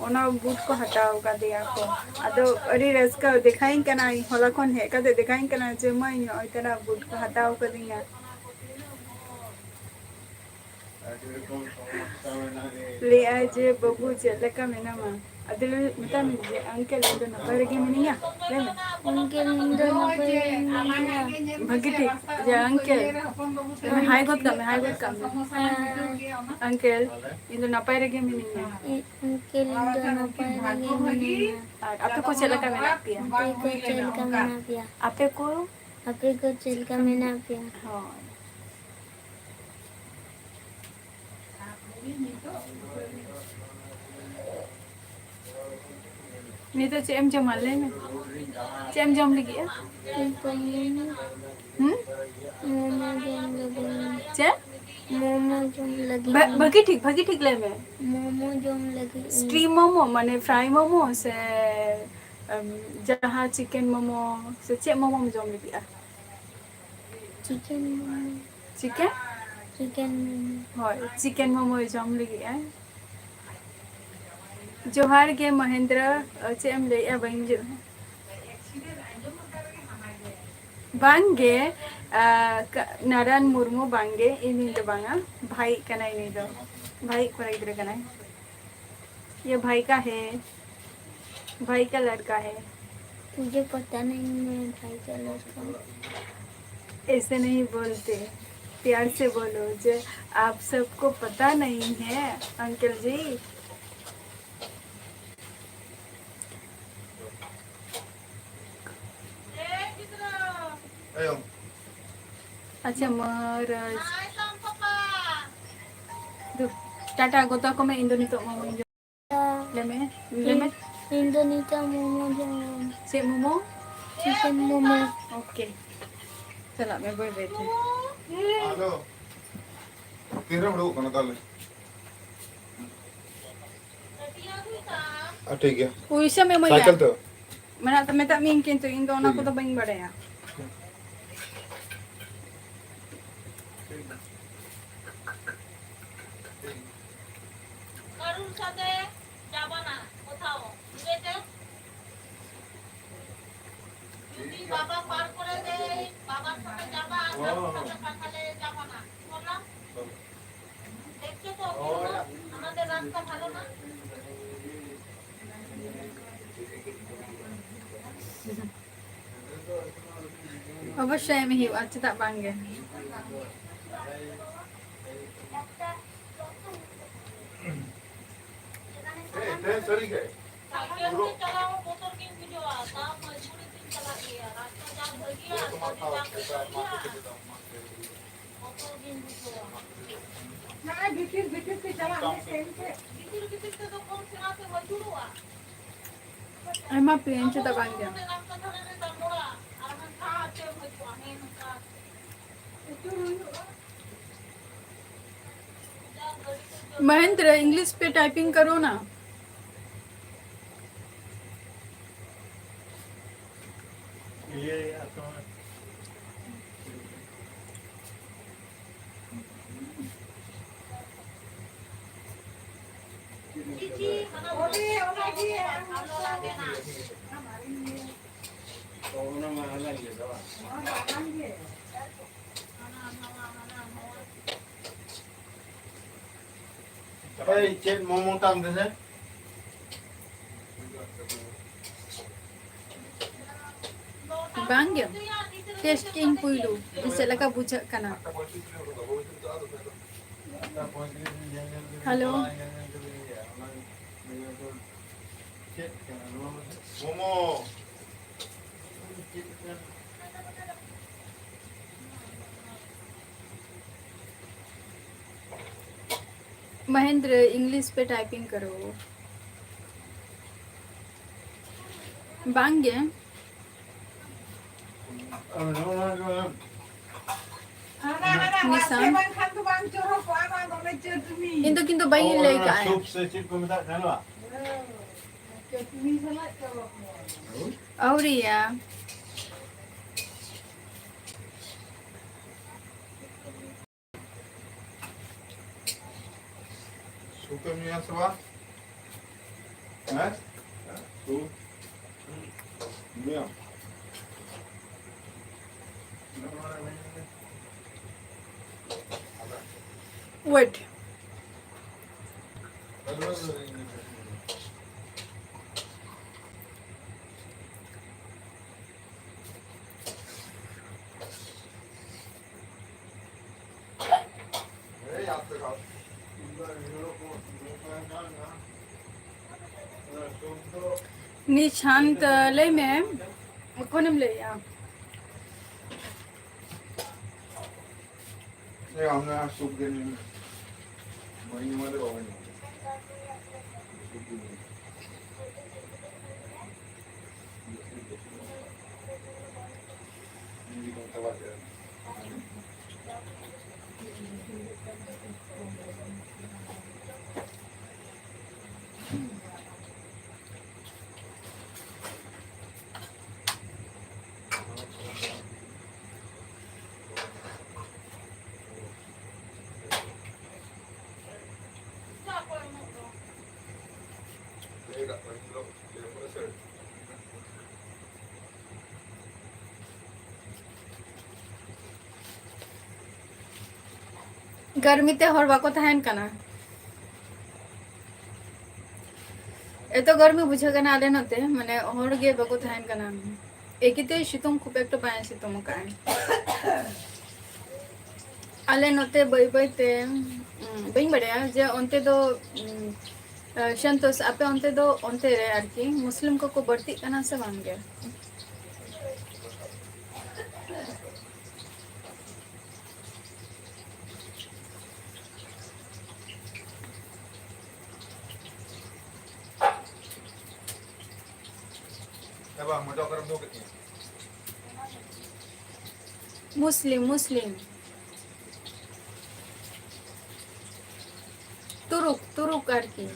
ᱚᱱᱟ boot ᱠᱚ ᱦᱟᱛᱟᱣ ᱠᱟᱫᱮᱭᱟ ᱠᱚ᱾ ᱟᱫᱚ ᱟᱹᱰᱤ ᱨᱟᱹᱥᱠᱟᱹ ᱫᱮᱠᱷᱟᱣᱤᱧ ᱠᱟᱱᱟᱭ, ᱦᱚᱞᱟ ᱠᱷᱚᱱ ᱦᱮᱡ ᱠᱟᱛᱮ ᱫᱮᱠᱷᱟᱣᱤᱧ ᱠᱟᱱᱟᱭ ᱡᱮ, "ᱢᱟᱹᱭ, ᱱᱚᱜᱼᱚᱭ ᱛᱟᱨᱟ boot ᱠᱚ ᱦᱟᱛᱟᱣ ᱠᱟᱫᱤᱧᱟ᱾" ᱞᱟᱹᱭᱟᱭ ᱡᱮ, "ᱵᱟᱹᱵᱩ, ᱪᱮᱫ ᱞᱮᱠᱟ ᱢᱮᱱᱟᱢᱟ?" ᱟᱫᱚ ᱞᱟᱹᱭ, ᱢᱮᱛᱟᱭ ᱢᱮ ᱡᱮ, "ᱟᱝᱠᱮᱞ, ᱤᱧ ᱫᱚ ᱱᱟᱯᱟᱭ ᱨᱮᱜᱮ ᱢᱤᱱᱟᱹᱧᱟ᱾" ᱞᱟᱹᱭ ᱢᱮ᱾ ᱟᱝᱠᱮᱞ, ᱤᱧ ᱫᱚ ᱱᱟᱯᱟᱭ ᱨᱮᱜᱮ ᱢᱤᱱᱟᱹᱧᱟ᱾ ᱵᱷᱟᱹᱜᱤ ᱴᱷᱤᱠ, ᱡᱮ, "ᱟᱝᱠᱮᱞ, ᱦᱟᱭ ᱜᱚᱫ ᱠᱟᱜ ᱢᱮ, ᱦᱟᱭ ᱜᱚᱫ ᱠᱟᱜ ᱢᱮ᱾ ᱦᱮᱸ᱾ ᱟᱝᱠᱮᱞ, ᱤᱧ ᱫᱚ ᱱᱟᱯᱟᱭ ᱨᱮᱜᱮ ᱢᱤᱱᱟᱹᱧᱟ᱾" ᱤ-, ᱟᱝᱠᱮᱞ, ᱤᱧ ᱫᱚ ᱱᱟᱯᱟᱭ ᱨᱮᱜᱮ ᱢᱤᱱᱟᱹᱧᱟ᱾ ᱟᱨ ᱟᱯᱮ ᱠᱚ ᱪᱮᱫ ᱞᱮᱠᱟ ᱢᱮᱱᱟᱜ ᱯᱮᱭᱟ? ᱟᱯᱮ ᱠᱚ ᱪᱮᱫ ᱞᱮᱠᱟ ᱢᱮᱱᱟᱜ ᱯᱮᱭᱟ? ᱟᱯᱮ ᱠᱚ? ᱟᱯᱮ ᱠᱚ ᱪᱮᱫ ᱞᱮᱠᱟ ᱢᱮᱱᱟᱜ ᱯᱮᱭᱟ? ᱦᱳᱭ᱾ ᱱᱤᱛᱚᱜ ᱪᱮᱫ ᱮᱢ ᱡᱚᱢᱟ? ᱞᱟᱹᱭ ᱢᱮ᱾ ᱪᱮᱫ ᱮᱢ ᱡᱚᱢ ᱞᱟᱹᱜᱤᱫᱼᱟ? ᱦᱩᱸ? ᱢᱳᱢᱳ ᱡᱚᱢ ᱞᱟᱹᱜᱤᱫ᱾ ᱪᱮᱫ? ᱢᱳᱢᱳ ᱡᱚᱢ ᱞᱟᱹᱜᱤᱫ᱾ ᱵᱷᱟ-, ᱵᱷᱟᱹᱜᱤ ᱴᱷᱤᱠ, ᱵᱷᱟᱹᱜᱤ ᱴᱷᱤᱠ ᱞᱟᱹᱭ ᱢᱮ᱾ ᱢᱳᱢᱳ ᱡᱚᱢ ᱞᱟᱹᱜᱤᱫ᱾ Steam ᱢᱳᱢᱳ, ᱢᱟᱱᱮ fry ᱢᱳᱢᱳ ᱥᱮ, ᱮᱢ, ᱡᱟᱦᱟᱸ chicken ᱢᱳᱢᱳ ᱥᱮ ᱪᱮᱫ ᱢᱳᱢᱳᱢ ᱡᱚᱢ ᱞᱟᱹᱜᱤᱫᱼᱟ? Chicken ᱢᱳᱢᱳ᱾ Chicken? Chicken ᱢᱳᱢᱳ᱾ ᱦᱳᱭ, chicken ᱢᱳᱢᱳᱭ ᱡᱚᱢ ᱞᱟᱹᱜᱤᱫ ᱟᱭ᱾ ᱡᱚᱦᱟᱨ ᱜᱮ ᱢᱚᱦᱮᱱᱫᱨᱚ, ᱪᱮᱫ ᱮᱢ ᱞᱟᱹᱭᱮᱜᱼᱟ? ᱵᱟᱹᱧ ᱵᱩᱡᱷᱟᱹᱣ᱾ ᱵᱟᱝᱜᱮ, ᱟ, ᱠᱟ-, ᱱᱟᱨᱟᱭᱚᱱ ᱢᱩᱨᱢᱩ ᱵᱟᱝᱜᱮ, ᱤᱧ ᱫᱚ ᱵᱟᱝᱟ, ᱵᱷᱟᱭ ᱠᱟᱱᱟᱭ ᱱᱩᱭ ᱫᱚ, ᱵᱷᱟᱭ ᱠᱚᱲᱟ ᱜᱤᱫᱽᱨᱟᱹ ᱠᱟᱱᱟᱭ᱾ ये भाई का है। भाई का लड़का है। मुझे पता नहीं, मैं भाई का लड़का हूँ। ऐसे नहीं बोलते, प्यार से बोलो जो आप सबको पता नहीं है अंकल जी। ᱟᱪᱪᱷᱟ, ᱢᱚᱦᱟᱨᱟᱡᱽ᱾ ᱫᱩ, ᱴᱟᱴᱟ ᱜᱚᱛᱟ ᱠᱚ ᱢᱮ, ᱤᱧ ᱫᱚ ᱱᱤᱛᱚᱜ ᱢᱳᱢᱳᱧ ᱡᱚᱢ᱾ ᱞᱟᱹᱭ ᱢᱮ, ᱞᱟᱹᱭ ᱢᱮ᱾ ᱤᱧ ᱫᱚ ᱱᱤᱛᱚᱜ ᱢᱳᱢᱳ ᱡᱚᱢ᱾ ᱪᱮᱫ ᱢᱳᱢᱳ? ᱪᱤᱠᱮᱱ ᱢᱳᱢᱳ᱾ ᱳᱠᱮ᱾ ᱪᱟᱞᱟᱜ ᱢᱮ, ᱵᱟᱭ ᱵᱟᱭ ᱛᱮ᱾ ᱦᱮᱞᱳ᱾ ᱛᱤᱨᱮᱢ ᱩᱰᱩᱠᱚᱜ ᱠᱟᱱᱟ ᱛᱟᱦᱞᱮ? ᱟᱨ ᱴᱷᱤᱠ ᱜᱮᱭᱟ᱾ ᱯᱩᱭᱥᱟᱹᱢ ᱮᱢᱟᱹᱧᱟ᱾ ᱥᱟᱭᱠᱮᱞ ᱛᱮ? ᱢᱮᱱᱟᱜ ᱛᱟ-, ᱢᱮᱛᱟᱜ ᱢᱤᱭᱟᱹᱧ, ᱠᱤᱱᱛᱩ ᱤᱧ ᱫᱚ ᱚᱱᱟ ᱴᱷᱤᱠ ᱠᱚᱫᱚ ᱜᱮᱭᱟ᱾ ᱵᱟᱹᱧ ᱵᱟᱲᱟᱭᱟ᱾ ᱠᱟᱨᱩᱨ ᱥᱟᱛᱮ ᱡᱟᱵᱟᱱᱟ কোথাও, বুঝেছো? যদি বাবা পার করে দেয়, বাবার সাথে যাবা, আর কারুর সাথে পাঠালে যাবা না। কি বললাম? দেখছো তো, আমাদের রাস্তা ভালো না। ᱚᱵᱚᱥᱥᱳᱭ ᱮᱢ ᱦᱩᱭᱩᱜᱼᱟ, ᱪᱮᱫᱟᱜ ᱵᱟᱝ ᱜᱮ? ᱦᱮᱸ, ᱥᱟᱹᱨᱤ ᱜᱮ᱾ ᱥᱟᱭᱠᱮᱞ ᱛᱮ ᱪᱟᱞᱟᱣ ᱵᱚᱛᱚᱨ ᱜᱤᱧ ᱵᱩᱡᱷᱟᱹᱣᱟ, ᱛᱟᱣ ᱢᱚᱡᱽᱵᱩᱨᱤ ᱛᱮᱧ ᱪᱟᱞᱟᱜ ᱜᱮᱭᱟ᱾ ᱨᱟᱥᱛᱟ ᱡᱟ ᱵᱷᱟᱹᱜᱤᱭᱟ, ᱜᱟᱹᱰᱤ ᱡᱟ ᱠᱚ ᱵᱷᱟᱹᱜᱤᱭᱟ, ᱵᱚᱛᱚᱨ ᱜᱤᱧ ᱵᱩᱡᱷᱟᱹᱣᱟ᱾ ᱱᱚᱜᱼᱚᱭ ᱵᱷᱤᱛᱤᱨ ᱵᱷᱤᱛᱤᱨ ᱛᱮ ᱪᱟᱞᱟᱜ ᱢᱮ, ᱴᱨᱮᱱ ᱛᱮ᱾ ᱵᱷᱤᱛᱤᱨ ᱵᱷᱤᱛᱤᱨ ᱛᱮᱫᱚ ᱠᱚᱢ ᱥᱮᱬᱟ ᱛᱮᱢ ᱟᱹᱪᱩᱨᱚᱜᱼᱟ᱾ ᱟᱭᱢᱟ ᱯᱮ ᱤᱧ ᱪᱮᱫᱟᱜ ᱵᱟᱝ ᱜᱮ? ᱨᱟᱥᱛᱟ ᱫᱷᱟᱨᱮ ᱨᱮ ᱛᱟᱢᱵᱚᱲᱟ, ᱟᱨ ᱦᱟᱱᱟ ᱪᱮᱫ ᱮᱢ ᱦᱤᱡᱩᱜᱼᱟ, ᱦᱮᱸ, ᱱᱚᱝᱠᱟ ᱟᱹᱪᱩᱨ ᱦᱩᱭᱩᱜᱼᱟ᱾ महेंद्र, इंग्लिश पे टाइपिंग करो ना। ᱮᱭ, ᱪᱮᱫ ᱢᱚᱢᱚ ᱛᱟᱢ ᱫᱮᱥᱮ? ᱵᱟᱝ ᱜᱮ, ᱴᱮᱥᱴ ᱠᱮᱜ ᱟᱹᱧ ᱯᱩᱭᱞᱩ, ᱪᱮᱫ ᱞᱮᱠᱟ ᱵᱩᱡᱷᱟᱹᱜ ᱠᱟᱱᱟ᱾ ᱦᱮᱞᱳ᱾ ᱢᱚᱢᱚ᱾ महेंद्र, इंग्लिश पे टाइपिंग करो। ᱵᱟᱝ ᱜᱮ᱾ ᱱᱤᱥᱟᱱ᱾ ᱤᱧ ᱫᱚ ᱠᱤᱱᱛᱩ ᱵᱟᱹᱧ ᱞᱟᱹᱭ ᱠᱟᱜᱼᱟ᱾ ᱥᱩᱯ ᱥᱮ ᱪᱮᱫ ᱠᱚ ᱢᱮᱛᱟᱜ ᱠᱟᱱᱟ? ᱟᱹᱣᱨᱤᱭᱟ᱾ ᱥᱩᱯ ᱮᱢ ᱧᱩᱭᱟ ᱥᱮ ᱵᱟᱝ? ᱦᱮᱸ? ᱥᱩᱯ ᱧᱩᱭᱟᱢ? ᱳᱭᱮᱴ᱾ ᱱᱤᱥᱟᱱᱛ, ᱞᱟᱹᱭ ᱢᱮ, ᱚᱠᱷᱚᱱᱮᱢ ᱞᱟᱹᱭᱮᱜᱼᱟ? ᱮ, ᱟᱢ ᱫᱚ ᱥᱩᱯ ᱜᱮ ᱧᱩᱭ ᱢᱮ᱾ ᱵᱟᱹᱧ ᱧᱩ ᱢᱟᱱᱮ ᱵᱟᱵᱚᱱ ᱧᱩ᱾ ᱥᱩᱯ ᱜᱮ ᱧᱩᱭ ᱢᱮ᱾ ᱜᱟᱨᱢᱤ ᱛᱮ ᱦᱚᱲ ᱵᱟᱠᱚ ᱛᱟᱦᱮᱱ ᱠᱟᱱᱟ᱾ ᱮᱛᱚ ᱜᱟᱨᱢᱤ ᱵᱩᱡᱷᱟᱹᱜ ᱠᱟᱱᱟ ᱟᱞᱮ ᱱᱚᱛᱮ, ᱢᱟᱱᱮ ᱦᱚᱲ ᱜᱮ ᱵᱟᱠᱚ ᱛᱟᱦᱮᱱ ᱠᱟᱱᱟ᱾ ᱮᱠᱤᱛᱮ ᱥᱤᱛᱩᱝ ᱠᱷᱩᱵ ᱮᱠᱴᱟ ᱵᱟᱭ ᱥᱤᱛᱩᱝ ᱟᱠᱟᱫᱼᱟ᱾ ᱟᱞᱮ ᱱᱚᱛᱮ ᱵᱟᱹᱭ ᱵᱟᱹᱭ ᱛᱮ, ᱩᱸ, ᱵᱟᱹᱧ ᱵᱟᱲᱟᱭᱟ ᱡᱮ ᱚᱱᱛᱮ ᱫᱚ, ᱩᱸ, ᱟ, ᱥᱟᱱᱛᱳᱥ, ᱟᱯᱮ ᱚᱱᱛᱮ ᱫᱚ, ᱚᱱᱛᱮ ᱨᱮ ᱟᱨᱠᱤ ᱢᱩᱥᱞᱤᱢ ᱠᱚᱠᱚ ᱵᱟᱹᱲᱛᱤᱜ ᱠᱟᱱᱟ ᱥᱮ ᱵᱟᱝ ᱜᱮ? ᱢᱩᱥᱞᱤᱢ, ᱢᱩᱥᱞᱤᱢ᱾ ᱛᱩᱨᱩᱠ, ᱛᱩᱨᱩᱠ ᱟᱨᱠᱤ᱾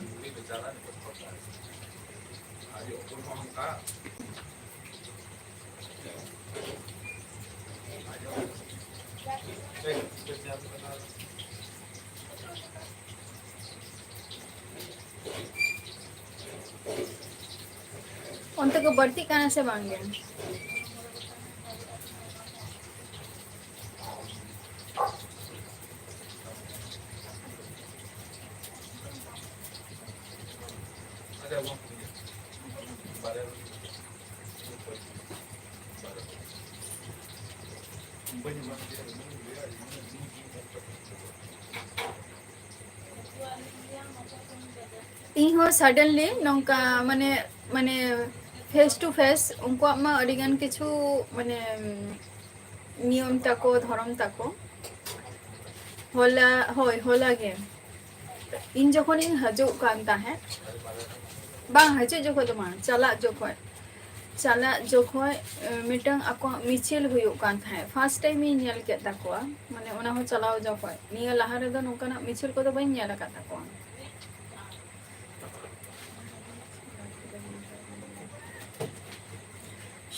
ᱚᱱᱛᱮ ᱠᱚ ᱵᱟᱹᱲᱛᱤᱜ ᱠᱟᱱᱟ ᱥᱮ ᱵᱟᱝ ᱜᱮ? ᱤᱧ ᱦᱚᱸ suddenly ᱱᱚᱝᱠᱟ ᱢᱟᱱᱮ, ᱢᱟᱱᱮ face to face ᱩᱱᱠᱩᱣᱟᱜ ᱢᱟ ᱟᱹᱰᱤ ᱜᱟᱱ ᱠᱤᱪᱷᱩ ᱢᱟᱱᱮ ᱱᱤᱭᱚᱢ ᱛᱟᱠᱚ, ᱫᱷᱚᱨᱚᱢ ᱛᱟᱠᱚ᱾ ᱦᱚᱞᱟ, ᱦᱳᱭ, ᱦᱚᱞᱟ ᱜᱮ ᱤᱧ ᱡᱚᱠᱷᱚᱱᱤᱧ ᱦᱤᱡᱩᱜ ᱠᱟᱱ ᱛᱟᱦᱮᱸᱫ, ᱵᱟᱝ ᱦᱤᱡᱩᱜ ᱡᱚᱠᱷᱚᱱ ᱫᱚ ᱵᱟᱝ, ᱪᱟᱞᱟᱜ ᱡᱚᱠᱷᱚᱱ, ᱪᱟᱞᱟᱜ ᱡᱚᱠᱷᱚᱱ, ᱮ, ᱢᱤᱫᱴᱟᱝ ᱟᱠᱚᱣᱟᱜ ᱢᱤᱪᱷᱤᱞ ᱦᱩᱭᱩᱜ ᱠᱟᱱ ᱛᱟᱦᱮᱸᱫ, first time ᱤᱧ ᱧᱮᱞ ᱠᱮᱫ ᱛᱟᱠᱚᱣᱟ, ᱢᱟᱱᱮ ᱚᱱᱟ ᱦᱚᱸ ᱪᱟᱞᱟᱣ ᱡᱚᱠᱷᱚᱱ᱾ ᱱᱤᱭᱟᱹ ᱞᱟᱦᱟ ᱨᱮᱫᱚ ᱱᱚᱝᱠᱟᱱᱟᱜ ᱢᱤᱪᱷᱤᱞ ᱠᱚᱫᱚ ᱵᱟᱹᱧ ᱧᱮᱞ ᱟᱠᱟᱫ ᱛᱟᱠᱚᱣᱟ᱾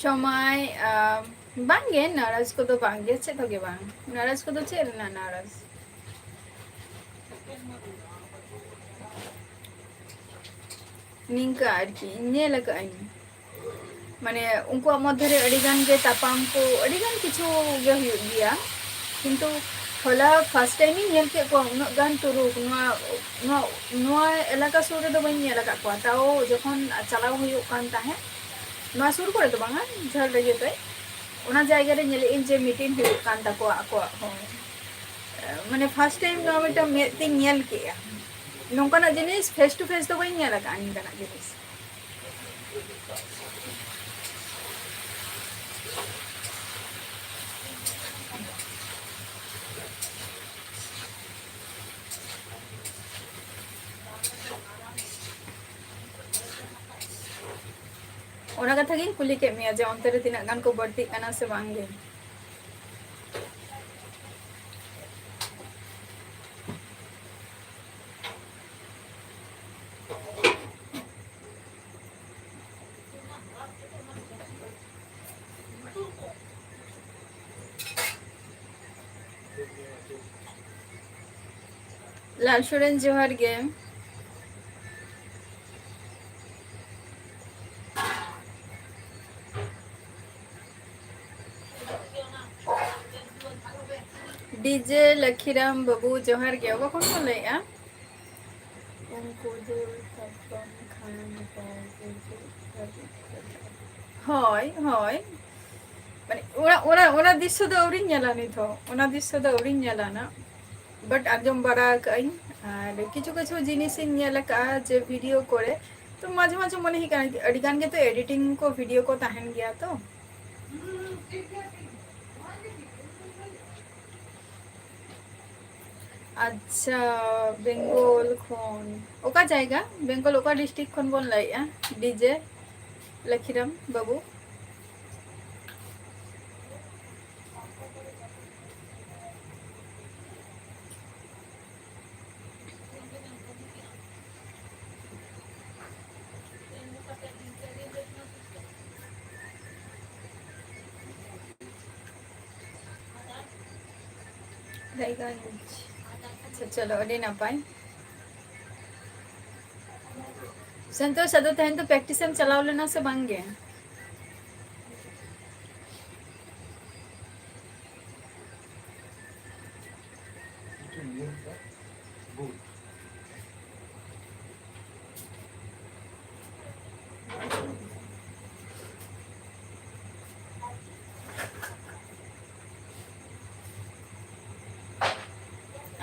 ᱥᱚᱢᱟᱭ, ᱟ, ᱵᱟᱝᱜᱮ, ᱱᱟᱨᱟᱡ ᱠᱚᱫᱚ ᱵᱟᱝᱜᱮ, ᱪᱮᱫ ᱦᱚᱸᱜᱮ ᱵᱟᱝ᱾ ᱱᱟᱨᱟᱡ ᱠᱚᱫᱚ ᱪᱮᱫ ᱨᱮᱱᱟᱜ ᱱᱟᱨᱟᱡ? ᱱᱤᱝᱠᱟ ᱟᱨᱠᱤ, ᱧᱮᱞ ᱟᱠᱟᱫᱟᱹᱧ᱾ ᱢᱟᱱᱮ, ᱩᱱᱠᱩᱣᱟᱜ ᱢᱚᱫᱽᱫᱷᱮ ᱨᱮ ᱟᱹᱰᱤ ᱜᱟᱱ ᱜᱮ ᱛᱟᱯᱟᱢ ᱠᱚ, ᱟᱹᱰᱤ ᱜᱟᱱ ᱠᱤᱪᱷᱩ ᱜᱮ ᱦᱩᱭᱩᱜ ᱜᱮᱭᱟ, ᱠᱤᱱᱛᱩ ᱦᱚᱞᱟ first time ᱤᱧ ᱧᱮᱞ ᱠᱮᱫ ᱠᱚᱣᱟ ᱩᱱᱟᱹᱜ ᱜᱟᱱ ᱛᱩᱨᱩᱠ᱾ ᱱᱚᱣᱟ, ᱱᱚᱣᱟ, ᱱᱚᱣᱟ ᱮᱞᱟᱠᱟ ᱥᱩᱨ ᱨᱮᱫᱚ ᱵᱟᱹᱧ ᱧᱮᱞ ᱟᱠᱟᱫ ᱠᱚᱣᱟ᱾ ᱛᱟᱣ ᱡᱚᱠᱷᱚᱱ ᱪᱟᱞᱟᱣ ᱦᱩᱭᱩᱜ ᱠᱟᱱ ᱛᱟᱦᱮᱸᱫ, ᱱᱚᱣᱟ ᱥᱩᱨ ᱠᱚᱨᱮ ᱫᱚ ᱵᱟᱝᱟ, ᱡᱷᱟᱹᱞ ᱨᱮᱜᱮ ᱠᱟᱹᱡ, ᱚᱱᱟ ᱡᱟᱭᱜᱟ ᱨᱮ ᱧᱮᱞᱮᱫ ᱟᱹᱧ ᱡᱮ meeting ᱦᱩᱭᱩᱜ ᱠᱟᱱ ᱛᱟᱠᱚᱣᱟ ᱟᱠᱚᱣᱟᱜ ᱦᱚᱸ᱾ ᱢᱟᱱᱮ first time ᱱᱚᱣᱟ ᱢᱤᱫᱴᱟᱝ ᱢᱮᱫ ᱛᱤᱧ ᱧᱮᱞ ᱠᱮᱜᱼᱟ᱾ ᱱᱚᱝᱠᱟᱱᱟᱜ ᱡᱤᱱᱤᱥ face to face ᱫᱚ ᱵᱟᱹᱧ ᱧᱮᱞ ᱟᱠᱟᱫᱼᱟ, ᱱᱤᱝᱠᱟᱱᱟᱜ ᱡᱤᱱᱤᱥ᱾ ᱚᱱᱟ ᱠᱟᱛᱷᱟ ᱜᱤᱧ ᱠᱩᱞᱤ ᱠᱮᱫ ᱢᱮᱭᱟ ᱡᱮ ᱚᱱᱛᱮ ᱨᱮ ᱛᱤᱱᱟᱹᱜ ᱜᱟᱱ ᱠᱚ ᱵᱟᱹᱲᱛᱤᱜ ᱠᱟᱱᱟ ᱥᱮ ᱵᱟᱝ ᱜᱮ᱾ ᱞᱟᱞ ᱥᱚᱨᱮᱱ, ᱡᱚᱦᱟᱨ ᱜᱮ᱾ ᱰᱤᱡᱮ ᱞᱟᱠᱷᱤᱨᱟᱢ ᱵᱟᱹᱵᱩ, ᱡᱚᱦᱟᱨ ᱜᱮ᱾ ᱚᱠᱟ ᱠᱷᱚᱱ ᱵᱚᱱ ᱞᱟᱹᱭᱮᱫᱼᱟ? ᱩᱱᱠᱩ ᱫᱩ ᱛᱟᱯᱟᱢ ᱠᱷᱟᱱ ᱠᱚ ᱜᱩᱡᱩᱜ ᱞᱟᱹᱜᱤᱫ ᱠᱚ᱾ ᱦᱳᱭ, ᱦᱳᱭ᱾ ᱢᱟᱱᱮ, ᱚᱱᱟ, ᱚᱱᱟ, ᱚᱱᱟ ᱫᱨᱤᱥᱥᱚ ᱫᱚ ᱟᱹᱣᱨᱤᱧ ᱧᱮᱞᱟ ᱱᱤᱛ ᱦᱚᱸ᱾ ᱚᱱᱟ ᱫᱨᱤᱥᱥᱚ ᱫᱚ ᱟᱹᱣᱨᱤᱧ ᱧᱮᱞᱟ ᱱᱟᱜ᱾ But ᱟᱸᱡᱚᱢ ᱵᱟᱲᱟ ᱟᱠᱟᱫᱟᱹᱧ᱾ ᱟᱨ ᱠᱤᱪᱷᱩ ᱠᱤᱪᱷᱩ ᱡᱤᱱᱤᱥᱤᱧ ᱧᱮᱞ ᱟᱠᱟᱫᱼᱟ ᱡᱮ video ᱠᱚᱨᱮ᱾ ᱛᱚ ᱢᱟᱡᱷᱮ ᱢᱟᱡᱷᱮ ᱢᱚᱱᱮ ᱦᱩᱭᱩᱜ ᱠᱟᱱᱟ, ᱟᱹᱰᱤ ᱜᱟᱱ ᱜᱮᱛᱚ editing ᱠᱚ video ᱠᱚ ᱛᱟᱦᱮᱱ ᱜᱮᱭᱟ ᱛᱚ᱾ ᱟᱪᱪᱷᱟ, ᱵᱮᱝᱜᱚᱞ ᱠᱷᱚᱱ᱾ ᱚᱠᱟ ᱡᱟᱭᱜᱟ? ᱵᱮᱝᱜᱚᱞ ᱚᱠᱟ district ᱠᱷᱚᱱ ᱵᱚᱱ ᱞᱟᱹᱭᱮᱫᱼᱟ? ᱰᱤᱡᱮ ᱞᱟᱠᱷᱤᱨᱟᱢ ᱵᱟᱹᱵᱩ᱾ ᱨᱟᱭᱜᱚᱸᱡᱽ᱾ ᱟᱪᱪᱷᱟ, ᱪᱚᱞᱚ, ᱟᱹᱰᱤ ᱱᱟᱯᱟᱭ᱾ ᱥᱚᱱᱛᱳᱥ, ᱟᱫᱚ ᱛᱮᱦᱮᱧ ᱫᱚ practice ᱮᱢ ᱪᱟᱞᱟᱣ ᱞᱮᱱᱟ ᱥᱮ ᱵᱟᱝ ᱜᱮ?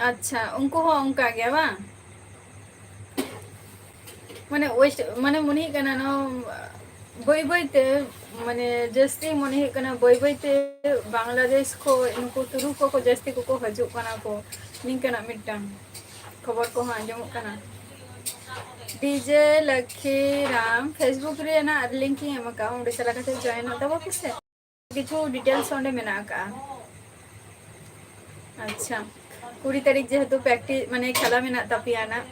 ᱟᱪᱪᱷᱟ, ᱩᱱᱠᱩ ᱦᱚᱸ ᱚᱱᱠᱟ ᱜᱮᱭᱟ ᱵᱟᱝ? ᱢᱟᱱᱮ ᱳᱭᱮᱥᱴ, ᱢᱟᱱᱮ ᱢᱚᱱᱮ ᱦᱩᱭᱩᱜ ᱠᱟᱱᱟ ᱱᱚᱣᱟ ᱵᱟᱹᱭ ᱵᱟᱹᱭ ᱛᱮ, ᱢᱟᱱᱮ ᱡᱟᱹᱥᱛᱤ ᱢᱚᱱᱮ ᱦᱩᱭᱩᱜ ᱠᱟᱱᱟ ᱵᱟᱹᱭ ᱵᱟᱹᱭ ᱛᱮ ᱵᱟᱝᱞᱟᱫᱮᱥ ᱠᱷᱚᱱ ᱱᱩᱠᱩ ᱛᱩᱨᱩᱠ ᱠᱚᱠᱚ ᱡᱟᱹᱥᱛᱤ ᱠᱚᱠᱚ ᱦᱤᱡᱩᱜ ᱠᱟᱱᱟ ᱠᱚ, ᱱᱤᱝᱠᱟᱹᱱᱟᱜ ᱢᱤᱫᱴᱟᱝ ᱠᱷᱚᱵᱚᱨ ᱠᱚᱦᱚᱸ ᱟᱸᱡᱚᱢᱚᱜ ᱠᱟᱱᱟ᱾ ᱰᱤᱡᱮ ᱞᱟᱠᱠᱷᱤ ᱨᱟᱢ, Facebook ᱨᱮᱱᱟᱜ ᱞᱤᱝᱠ ᱤᱧ ᱮᱢ ᱟᱠᱟᱫᱼᱟ, ᱚᱸᱰᱮ ᱪᱟᱞᱟᱣ ᱠᱟᱛᱮ ᱡᱚᱭᱮᱱᱚᱜ ᱛᱟᱵᱚ ᱯᱮᱥᱮ᱾ ᱠᱤᱪᱷᱩ ᱰᱤᱴᱮᱞᱥ ᱚᱸᱰᱮ ᱢᱮᱱᱟᱜ ᱟᱠᱟᱫᱼᱟ᱾ ᱟᱪᱪᱷᱟ, ᱠᱩᱲᱤ ᱛᱟᱹᱨᱤᱠᱷ ᱡᱮᱦᱮᱛᱩ ᱯᱨᱮᱠᱴᱤᱥ, ᱢᱟᱱᱮ ᱠᱷᱮᱞᱟ ᱢᱮᱱᱟᱜ ᱛᱟᱯᱮᱭᱟ ᱱᱟᱜ,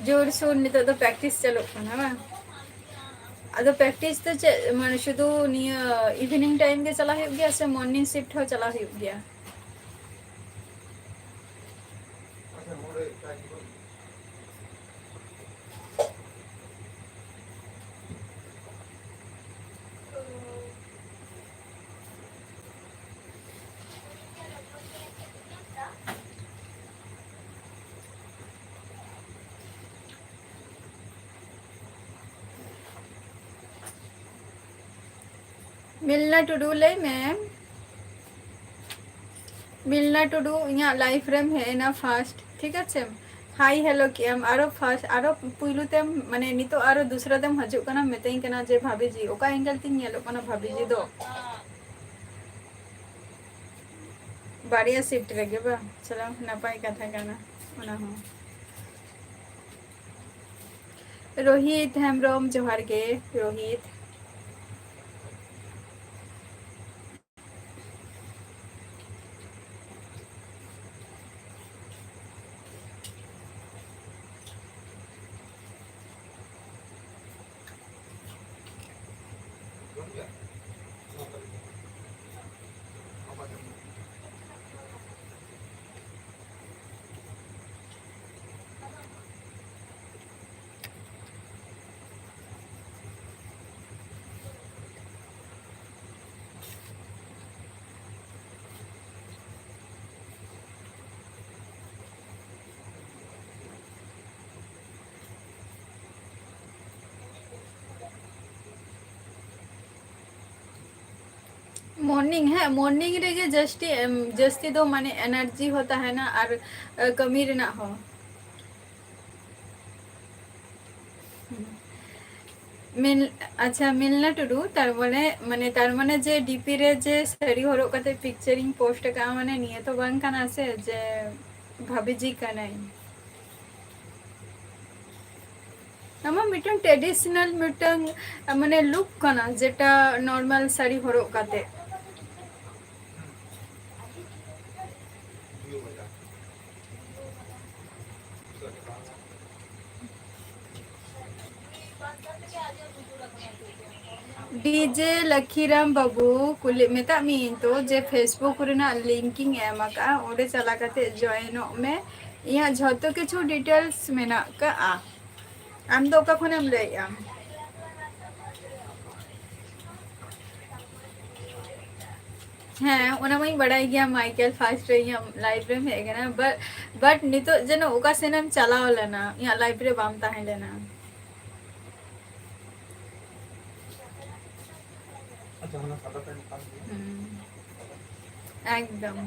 ᱡᱳᱨᱥᱳᱨ ᱱᱤᱛᱚᱜ ᱫᱚ ᱯᱨᱮᱠᱴᱤᱥ ᱪᱟᱹᱞᱩᱜ ᱠᱟᱱᱟ ᱵᱟᱝ? ᱟᱫᱚ ᱯᱨᱮᱠᱴᱤᱥ ᱫᱚ ᱪᱮᱫ, ᱢᱟᱱᱮ ᱥᱩᱫᱷᱩ ᱱᱤᱭᱟᱹ ᱤᱵᱷᱤᱱᱤᱝ ᱴᱟᱭᱤᱢ ᱜᱮ ᱪᱟᱞᱟᱜ ᱦᱩᱭᱩᱜ ᱜᱮᱭᱟ ᱥᱮ ᱢᱚᱨᱱᱤᱝ ᱥᱤᱯᱴ ᱦᱚᱸ ᱪᱟᱞᱟᱜ ᱦᱩᱭᱩᱜ ᱜᱮᱭᱟ? ᱢᱤᱞᱱᱟ ᱴᱩᱰᱩ, ᱞᱟᱹᱭ ᱢᱮ᱾ ᱢᱤᱞᱱᱟ ᱴᱩᱰᱩ, ᱤᱧᱟᱹᱜ ᱞᱟᱭᱤᱯᱷ ᱨᱮᱢ ᱦᱮᱡ ᱮᱱᱟ ᱯᱷᱟᱥᱴ, ᱴᱷᱤᱠ ᱟᱪᱷᱮ? ᱦᱟᱭ ᱦᱮᱞᱳ ᱠᱮᱜ ᱟᱢ, ᱟᱨᱚ ᱯᱷᱟᱥᱴ, ᱟᱨᱚ ᱯᱩᱭᱞᱩ ᱛᱮᱢ, ᱢᱟᱱᱮ ᱱᱤᱛᱚᱜ ᱟᱨᱚ ᱫᱩᱥᱨᱟ ᱛᱮᱢ ᱦᱤᱡᱩᱜ ᱠᱟᱱᱟ, ᱢᱤᱛᱟᱹᱧ ᱠᱟᱱᱟ ᱡᱮ ᱵᱷᱟᱵᱤ ᱡᱤ, ᱚᱠᱟ ᱮᱝᱜᱮᱞ ᱛᱤᱧ ᱧᱮᱞᱚᱜ ᱠᱟᱱᱟ ᱵᱷᱟᱵᱤ ᱡᱤ ᱫᱚ? ᱵᱟᱨᱭᱟ ᱥᱤᱯᱴ ᱨᱮᱜᱮ ᱵᱟᱝ? ᱪᱚᱞᱚ, ᱱᱟᱯᱟᱭ ᱠᱟᱛᱷᱟ ᱠᱟᱱᱟ ᱚᱱᱟ ᱦᱚᱸ᱾ ᱨᱳᱦᱤᱛ ᱦᱮᱢᱵᱨᱚᱢ, ᱡᱚᱦᱟᱨ ᱜᱮ ᱨᱳᱦᱤᱛ᱾ ᱢᱚᱨᱱᱤᱝ, ᱦᱮᱸ, ᱢᱚᱨᱱᱤᱝ ᱨᱮᱜᱮ ᱡᱟᱹᱥᱛᱤ ᱮᱢ, ᱡᱟᱹᱥᱛᱤ ᱫᱚ ᱢᱟᱱᱮ ᱮᱱᱟᱨᱡᱤ ᱦᱚᱸ ᱛᱟᱦᱮᱱᱟ ᱟᱨ, ᱮ, ᱠᱟᱹᱢᱤ ᱨᱮᱱᱟᱜ ᱦᱚᱸ᱾ ᱢᱮᱱ, ᱟᱪᱪᱷᱟ, ᱢᱮᱞᱱᱟ ᱴᱩᱰᱩ, ᱛᱟᱨ ᱢᱟᱱᱮ, ᱢᱟᱱᱮ, ᱛᱟᱨ ᱢᱟᱱᱮ ᱡᱮ ᱰᱤᱯᱤ ᱨᱮ ᱡᱮ ᱥᱟᱹᱲᱤ ᱦᱚᱨᱚᱜ ᱠᱟᱛᱮ ᱯᱤᱠᱪᱟᱨᱤᱧ ᱯᱳᱥᱴ ᱟᱠᱟᱫᱼᱟ, ᱢᱟᱱᱮ ᱱᱤᱭᱟᱹ ᱛᱚ ᱵᱟᱝ ᱠᱟᱱᱟ ᱥᱮ ᱡᱮ ᱵᱷᱟᱵᱤᱡᱤ ᱠᱟᱱᱟᱹᱧ᱾ ᱱᱚᱣᱟ ᱢᱤᱫᱴᱟᱝ ᱴᱨᱮᱰᱤᱥᱚᱱᱟᱞ ᱢᱤᱫᱴᱟᱝ, ᱢᱟᱱᱮ, ᱞᱩᱠ ᱠᱟᱱᱟ, ᱡᱮᱴᱟ ᱱᱚᱨᱢᱟᱞ ᱥᱟᱹᱲᱤ ᱦᱚᱨᱚᱜ ᱠᱟᱛᱮ᱾ ᱰᱤᱡᱮ ᱞᱟᱠᱷᱤᱨᱟᱢ ᱵᱟᱹᱵᱩ, ᱠᱩᱞᱤ, ᱢᱮᱛᱟᱜ ᱢᱤᱭᱟᱹᱧ ᱛᱚ ᱡᱮ Facebook ᱨᱮᱱᱟᱜ ᱞᱤᱝᱠ ᱤᱧ ᱮᱢ ᱟᱠᱟᱫᱼᱟ, ᱚᱸᱰᱮ ᱪᱟᱞᱟᱣ ᱠᱟᱛᱮ ᱡᱚᱭᱮᱱᱚᱜ ᱢᱮ, ᱤᱧᱟᱹᱜ ᱡᱷᱚᱛᱚ ᱠᱤᱪᱷᱩ ᱰᱤᱴᱮᱞᱥ ᱢᱮᱱᱟᱜ ᱟᱠᱟᱫᱼᱟ᱾ ᱟᱢ ᱫᱚ ᱚᱠᱟ ᱠᱷᱚᱱᱮᱢ ᱞᱟᱹᱭᱮᱫᱼᱟ? ᱦᱮᱸ, ᱚᱱᱟ ᱢᱟᱧ ᱵᱟᱲᱟᱭ ᱜᱮᱭᱟ, ᱢᱟᱭᱠᱮᱞ ᱯᱷᱟᱥᱴ ᱨᱮ ᱤᱧᱟᱹᱜ ᱞᱟᱭᱤᱯᱷ ᱨᱮᱢ ᱦᱮᱡ ᱟᱠᱟᱱᱟ, but, but ᱱᱤᱛᱚᱜ ᱡᱮᱱᱚ ᱚᱠᱟ ᱥᱮᱱᱮᱢ ᱪᱟᱞᱟᱣ ᱞᱮᱱᱟ, ᱤᱧᱟᱹᱜ ᱞᱟᱭᱤᱯᱷ ᱨᱮ ᱵᱟᱢ ᱛᱟᱦᱮᱸ ᱞᱮᱱᱟ᱾ ᱦᱩᱸ, ᱮᱠᱫᱚᱢ᱾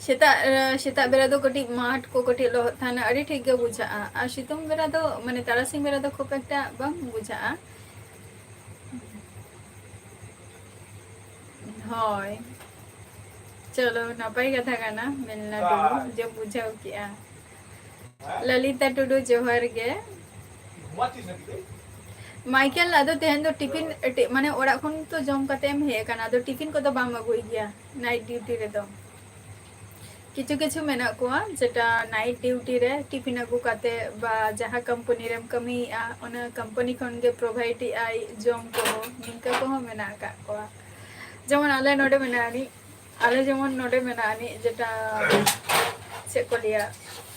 ᱥᱮᱛᱟᱜ, ᱮ, ᱥᱮᱛᱟᱜ ᱵᱮᱲᱟ ᱫᱚ ᱠᱟᱹᱴᱤᱡ ᱢᱟᱴᱷ ᱠᱚ ᱠᱟᱹᱴᱤᱡ ᱞᱚᱦᱚᱫ ᱛᱟᱦᱮᱱᱟ, ᱟᱹᱰᱤ ᱴᱷᱤᱠ ᱜᱮ ᱵᱩᱡᱷᱟᱹᱜᱼᱟ᱾ ᱟᱨ ᱥᱤᱛᱩᱝ ᱵᱮᱲᱟ ᱫᱚ, ᱢᱟᱱᱮ, ᱛᱟᱨᱟᱥᱤᱧ ᱵᱮᱲᱟ ᱫᱚ ᱠᱷᱩᱵ ᱮᱠᱴᱟ ᱵᱟᱝ ᱵᱩᱡᱷᱟᱹᱜᱼᱟ᱾ ᱦᱳᱭ, ᱪᱚᱞᱚ, ᱱᱟᱯᱟᱭ ᱠᱟᱛᱷᱟ ᱠᱟᱱᱟ, ᱢᱮᱞᱱᱟ ᱴᱩᱰᱩ, ᱡᱮᱢ ᱵᱩᱡᱷᱟᱹᱣ ᱠᱮᱜᱼᱟ᱾ ᱞᱚᱞᱤᱛᱟ ᱴᱩᱰᱩ, ᱡᱚᱦᱟᱨ ᱜᱮ᱾ ᱢᱟᱭᱠᱮᱞ, ᱟᱫᱚ ᱛᱮᱦᱮᱧ ᱫᱚ ᱴᱤᱯᱷᱤᱱ, ᱴᱤ-, ᱢᱟᱱᱮ, ᱚᱲᱟᱜ ᱠᱷᱚᱱ ᱛᱚ ᱡᱚᱢ ᱠᱟᱛᱮ ᱮᱢ ᱦᱮᱡ ᱟᱠᱟᱱᱟ, ᱟᱫᱚ ᱴᱤᱯᱷᱤᱱ ᱠᱚᱫᱚ ᱵᱟᱢ ᱟᱹᱜᱩᱭ ᱜᱮᱭᱟ ᱱᱟᱭᱤᱴ ᱰᱤᱭᱩᱴᱤ ᱨᱮᱫᱚ? ᱠᱤᱪᱷᱩ ᱠᱤᱪᱷᱩ ᱢᱮᱱᱟᱜ ᱠᱚᱣᱟ ᱡᱮᱴᱟ ᱱᱟᱭᱤᱴ ᱰᱤᱭᱩᱴᱤ ᱨᱮ ᱴᱤᱯᱷᱤᱱ ᱟᱹᱜᱩ ᱠᱟᱛᱮ, ᱵᱟ ᱡᱟᱦᱟᱸ ᱠᱳᱢᱯᱟᱱᱤ ᱨᱮᱢ ᱠᱟᱹᱢᱤᱭᱮᱫᱼᱟ, ᱚᱱᱟ ᱠᱳᱢᱯᱟᱱᱤ ᱠᱷᱚᱱ ᱜᱮ ᱯᱨᱳᱵᱷᱟᱭᱤᱰ ᱮᱫ ᱟᱭ ᱡᱚᱢ ᱠᱚᱦᱚᱸ, ᱱᱤᱝᱠᱟᱹ ᱠᱚᱦᱚᱸ ᱢᱮᱱᱟᱜ ᱟᱠᱟᱫ ᱠᱚᱣᱟ᱾ ᱡᱮᱢᱚᱱ ᱟᱞᱮ ᱱᱚᱰᱮ ᱢᱮᱱᱟᱜ ᱟᱹᱱᱤᱡ, ᱟᱞᱮ ᱡᱮᱢᱚᱱ ᱱᱚᱰᱮ ᱢᱮᱱᱟᱜ ᱟᱹᱱᱤᱡ, ᱡᱮᱴᱟ, ᱪᱮᱫ ᱠᱚ ᱞᱟᱹᱭᱟ,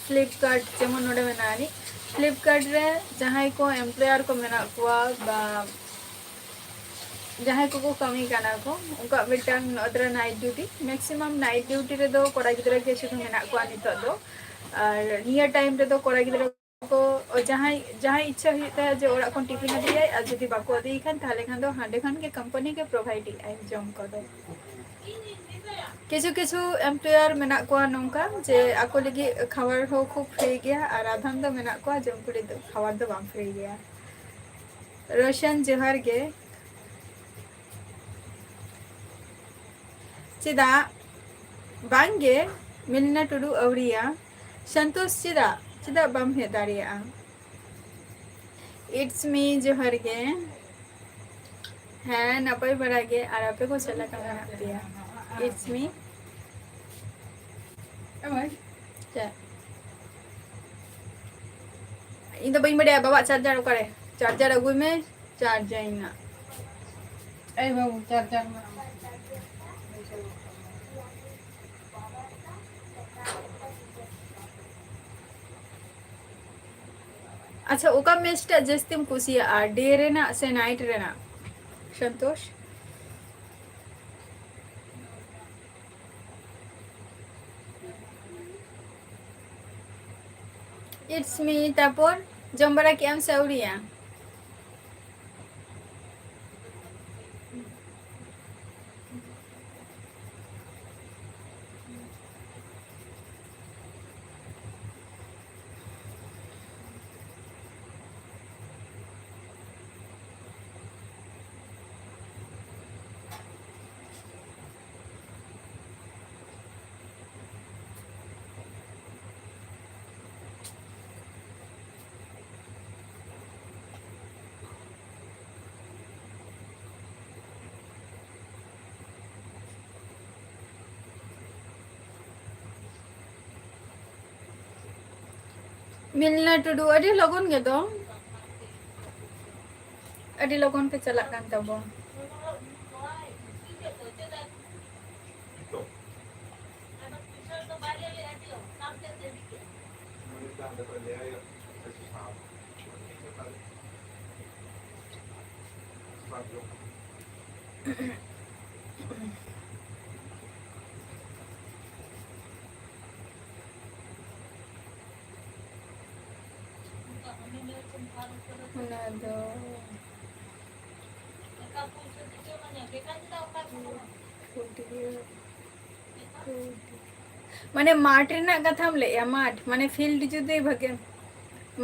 ᱯᱷᱞᱤᱯᱠᱟᱨᱴ ᱡᱮᱢᱚᱱ ᱱᱚᱰᱮ ᱢᱮᱱᱟᱜ ᱟᱹᱱᱤᱡ, ᱯᱷᱞᱤᱯᱠᱟᱨᱴ ᱨᱮ ᱡᱟᱦᱟᱸᱭ ᱠᱚ ᱮᱢᱯᱞᱚᱭᱟᱨ ᱠᱚ ᱢᱮᱱᱟᱜ ᱠᱚᱣᱟ, ᱵᱟ ᱡᱟᱦᱟᱸᱭ ᱠᱚᱠᱚ ᱠᱟᱹᱢᱤ ᱠᱟᱱᱟ ᱠᱚ, ᱩᱱᱠᱩᱣᱟᱜ ᱢᱤᱫᱴᱟᱝ ᱱᱚᱛᱨᱮ night duty, maximum night duty ᱨᱮᱫᱚ ᱠᱚᱲᱟ ᱜᱤᱫᱽᱨᱟᱹ ᱜᱮ ᱥᱩᱫᱷᱩ ᱢᱮᱱᱟᱜ ᱠᱚᱣᱟ ᱱᱤᱛᱚᱜ ᱫᱚ᱾ ᱟᱨ ᱱᱤᱭᱟᱹ ᱴᱟᱭᱤᱢ ᱨᱮᱫᱚ ᱠᱚᱲᱟ ᱜᱤᱫᱽᱨᱟᱹ ᱠᱚ ᱡᱟᱦᱟᱸᱭ ᱡᱟᱦᱟᱸᱭ ᱤᱪᱪᱷᱟᱹ ᱦᱩᱭᱩᱜ ᱛᱟᱭᱟ ᱡᱮ ᱚᱲᱟᱜ ᱠᱷᱚᱱ ᱴᱤᱯᱷᱤᱱ ᱤᱫᱤᱭᱟᱭ, ᱟᱨ ᱡᱩᱫᱤ ᱵᱟᱠᱚ ᱤᱫᱤᱭ ᱠᱷᱟᱱ ᱛᱟᱦᱚᱞᱮ ᱠᱷᱟᱱ ᱫᱚ ᱦᱟᱸᱰᱮ ᱠᱷᱚᱱ ᱜᱮ ᱠᱳᱢᱯᱟᱱᱤ ᱜᱮ ᱯᱨᱳᱵᱷᱟᱭᱤᱰ ᱮᱫ ᱟᱭ ᱡᱚᱢ ᱠᱚᱫᱚ᱾ ᱠᱤᱪᱷᱩ ᱠᱤᱪᱷᱩ ᱮᱢᱯᱞᱚᱭᱟᱨ ᱢᱮᱱᱟᱜ ᱠᱚᱣᱟ ᱱᱚᱝᱠᱟ ᱡᱮ ᱟᱠᱚ ᱞᱟᱹᱜᱤᱫ ᱠᱷᱟᱵᱟᱨ ᱦᱚᱸ ᱠᱷᱩᱵ ᱯᱷᱨᱤ ᱜᱮᱭᱟ, ᱟᱨ ᱟᱫᱷᱟᱱ ᱫᱚ ᱢᱮᱱᱟᱜ ᱠᱚᱣᱟ ᱡᱚᱢ ᱠᱚ ᱞᱟᱹᱜᱤᱫ ᱫᱚ ᱠᱷᱟᱵᱟᱨ ᱫᱚ ᱵᱟᱝ ᱯᱷᱨᱤ ᱜᱮᱭᱟ᱾ ᱨᱳᱥᱟᱱ, ᱡᱚᱦᱟᱨ ᱜᱮ᱾ ᱪᱮᱫᱟᱜ ᱵᱟᱝᱜᱮ? ᱢᱤᱞᱱᱟ ᱴᱩᱰᱩ ᱟᱹᱣᱨᱤᱭᱟ᱾ ᱥᱚᱱᱛᱳᱥ, ᱪᱮᱫᱟᱜ ᱪᱮᱫᱟᱜ ᱵᱟᱢ ᱦᱮᱡ ᱫᱟᱲᱮᱭᱟᱜᱼᱟ? It's me, ᱡᱚᱦᱟᱨ ᱜᱮ᱾ ᱦᱮᱸ, ᱱᱟᱯᱟᱭ ᱵᱟᱲᱟ ᱜᱮ᱾ ᱟᱨ ᱟᱯᱮ ᱠᱚ ᱪᱮᱫ ᱞᱮᱠᱟ ᱢᱮᱱᱟᱜ ᱯᱮᱭᱟ? It's me. ᱪᱮᱫ? ᱤᱧ ᱫᱚ ᱵᱟᱹᱧ ᱵᱟᱰᱟᱭᱟ, ᱵᱟᱵᱟ ᱪᱟᱨᱡᱟᱨ ᱚᱠᱟᱨᱮ? ᱪᱟᱨᱡᱟᱨ ᱟᱹᱜᱩᱭ ᱢᱮ, ᱪᱟᱨᱡᱟᱭ ᱱᱟ᱾ ᱮᱭ ᱵᱟᱹᱵᱩ, ᱪᱟᱨᱡᱟᱨ ᱢᱮ᱾ ᱟᱪᱪᱷᱟ, ᱚᱠᱟ ᱢᱮᱪ ᱴᱟᱜ ᱡᱟᱹᱥᱛᱤᱢ ᱠᱩᱥᱤᱭᱟᱜᱼᱟ, ᱰᱮ ᱨᱮᱱᱟᱜ ᱥᱮ ᱱᱟᱭᱤᱴ ᱨᱮᱱᱟᱜ? ᱥᱚᱱᱛᱳᱥ? It's me. ᱛᱟᱯᱚᱨ ᱡᱚᱢ ᱵᱟᱲᱟ ᱠᱮᱜ ᱟᱢ ᱥᱮ ᱟᱹᱣᱨᱤᱭᱟ? ᱢᱤᱞᱱᱟ ᱴᱩᱰᱩ, ᱟᱹᱰᱤ ᱞᱚᱜᱚᱱ ᱜᱮᱫᱚ, ᱟᱹᱰᱤ ᱞᱚᱜᱚᱱ ᱯᱮ ᱪᱟᱞᱟᱜ ᱠᱟᱱ ᱛᱟᱵᱚᱱ᱾ ᱚᱱᱟ ᱫᱚ ᱢᱟᱱᱮ ᱢᱟᱴᱷ ᱨᱮᱱᱟᱜ ᱠᱟᱛᱷᱟᱢ ᱞᱟᱹᱭᱮᱜᱼᱟ? ᱢᱟᱴᱷ ᱢᱟᱱᱮ ᱯᱷᱤᱞᱰ ᱡᱩᱫᱤ ᱵᱷᱟᱜᱮ,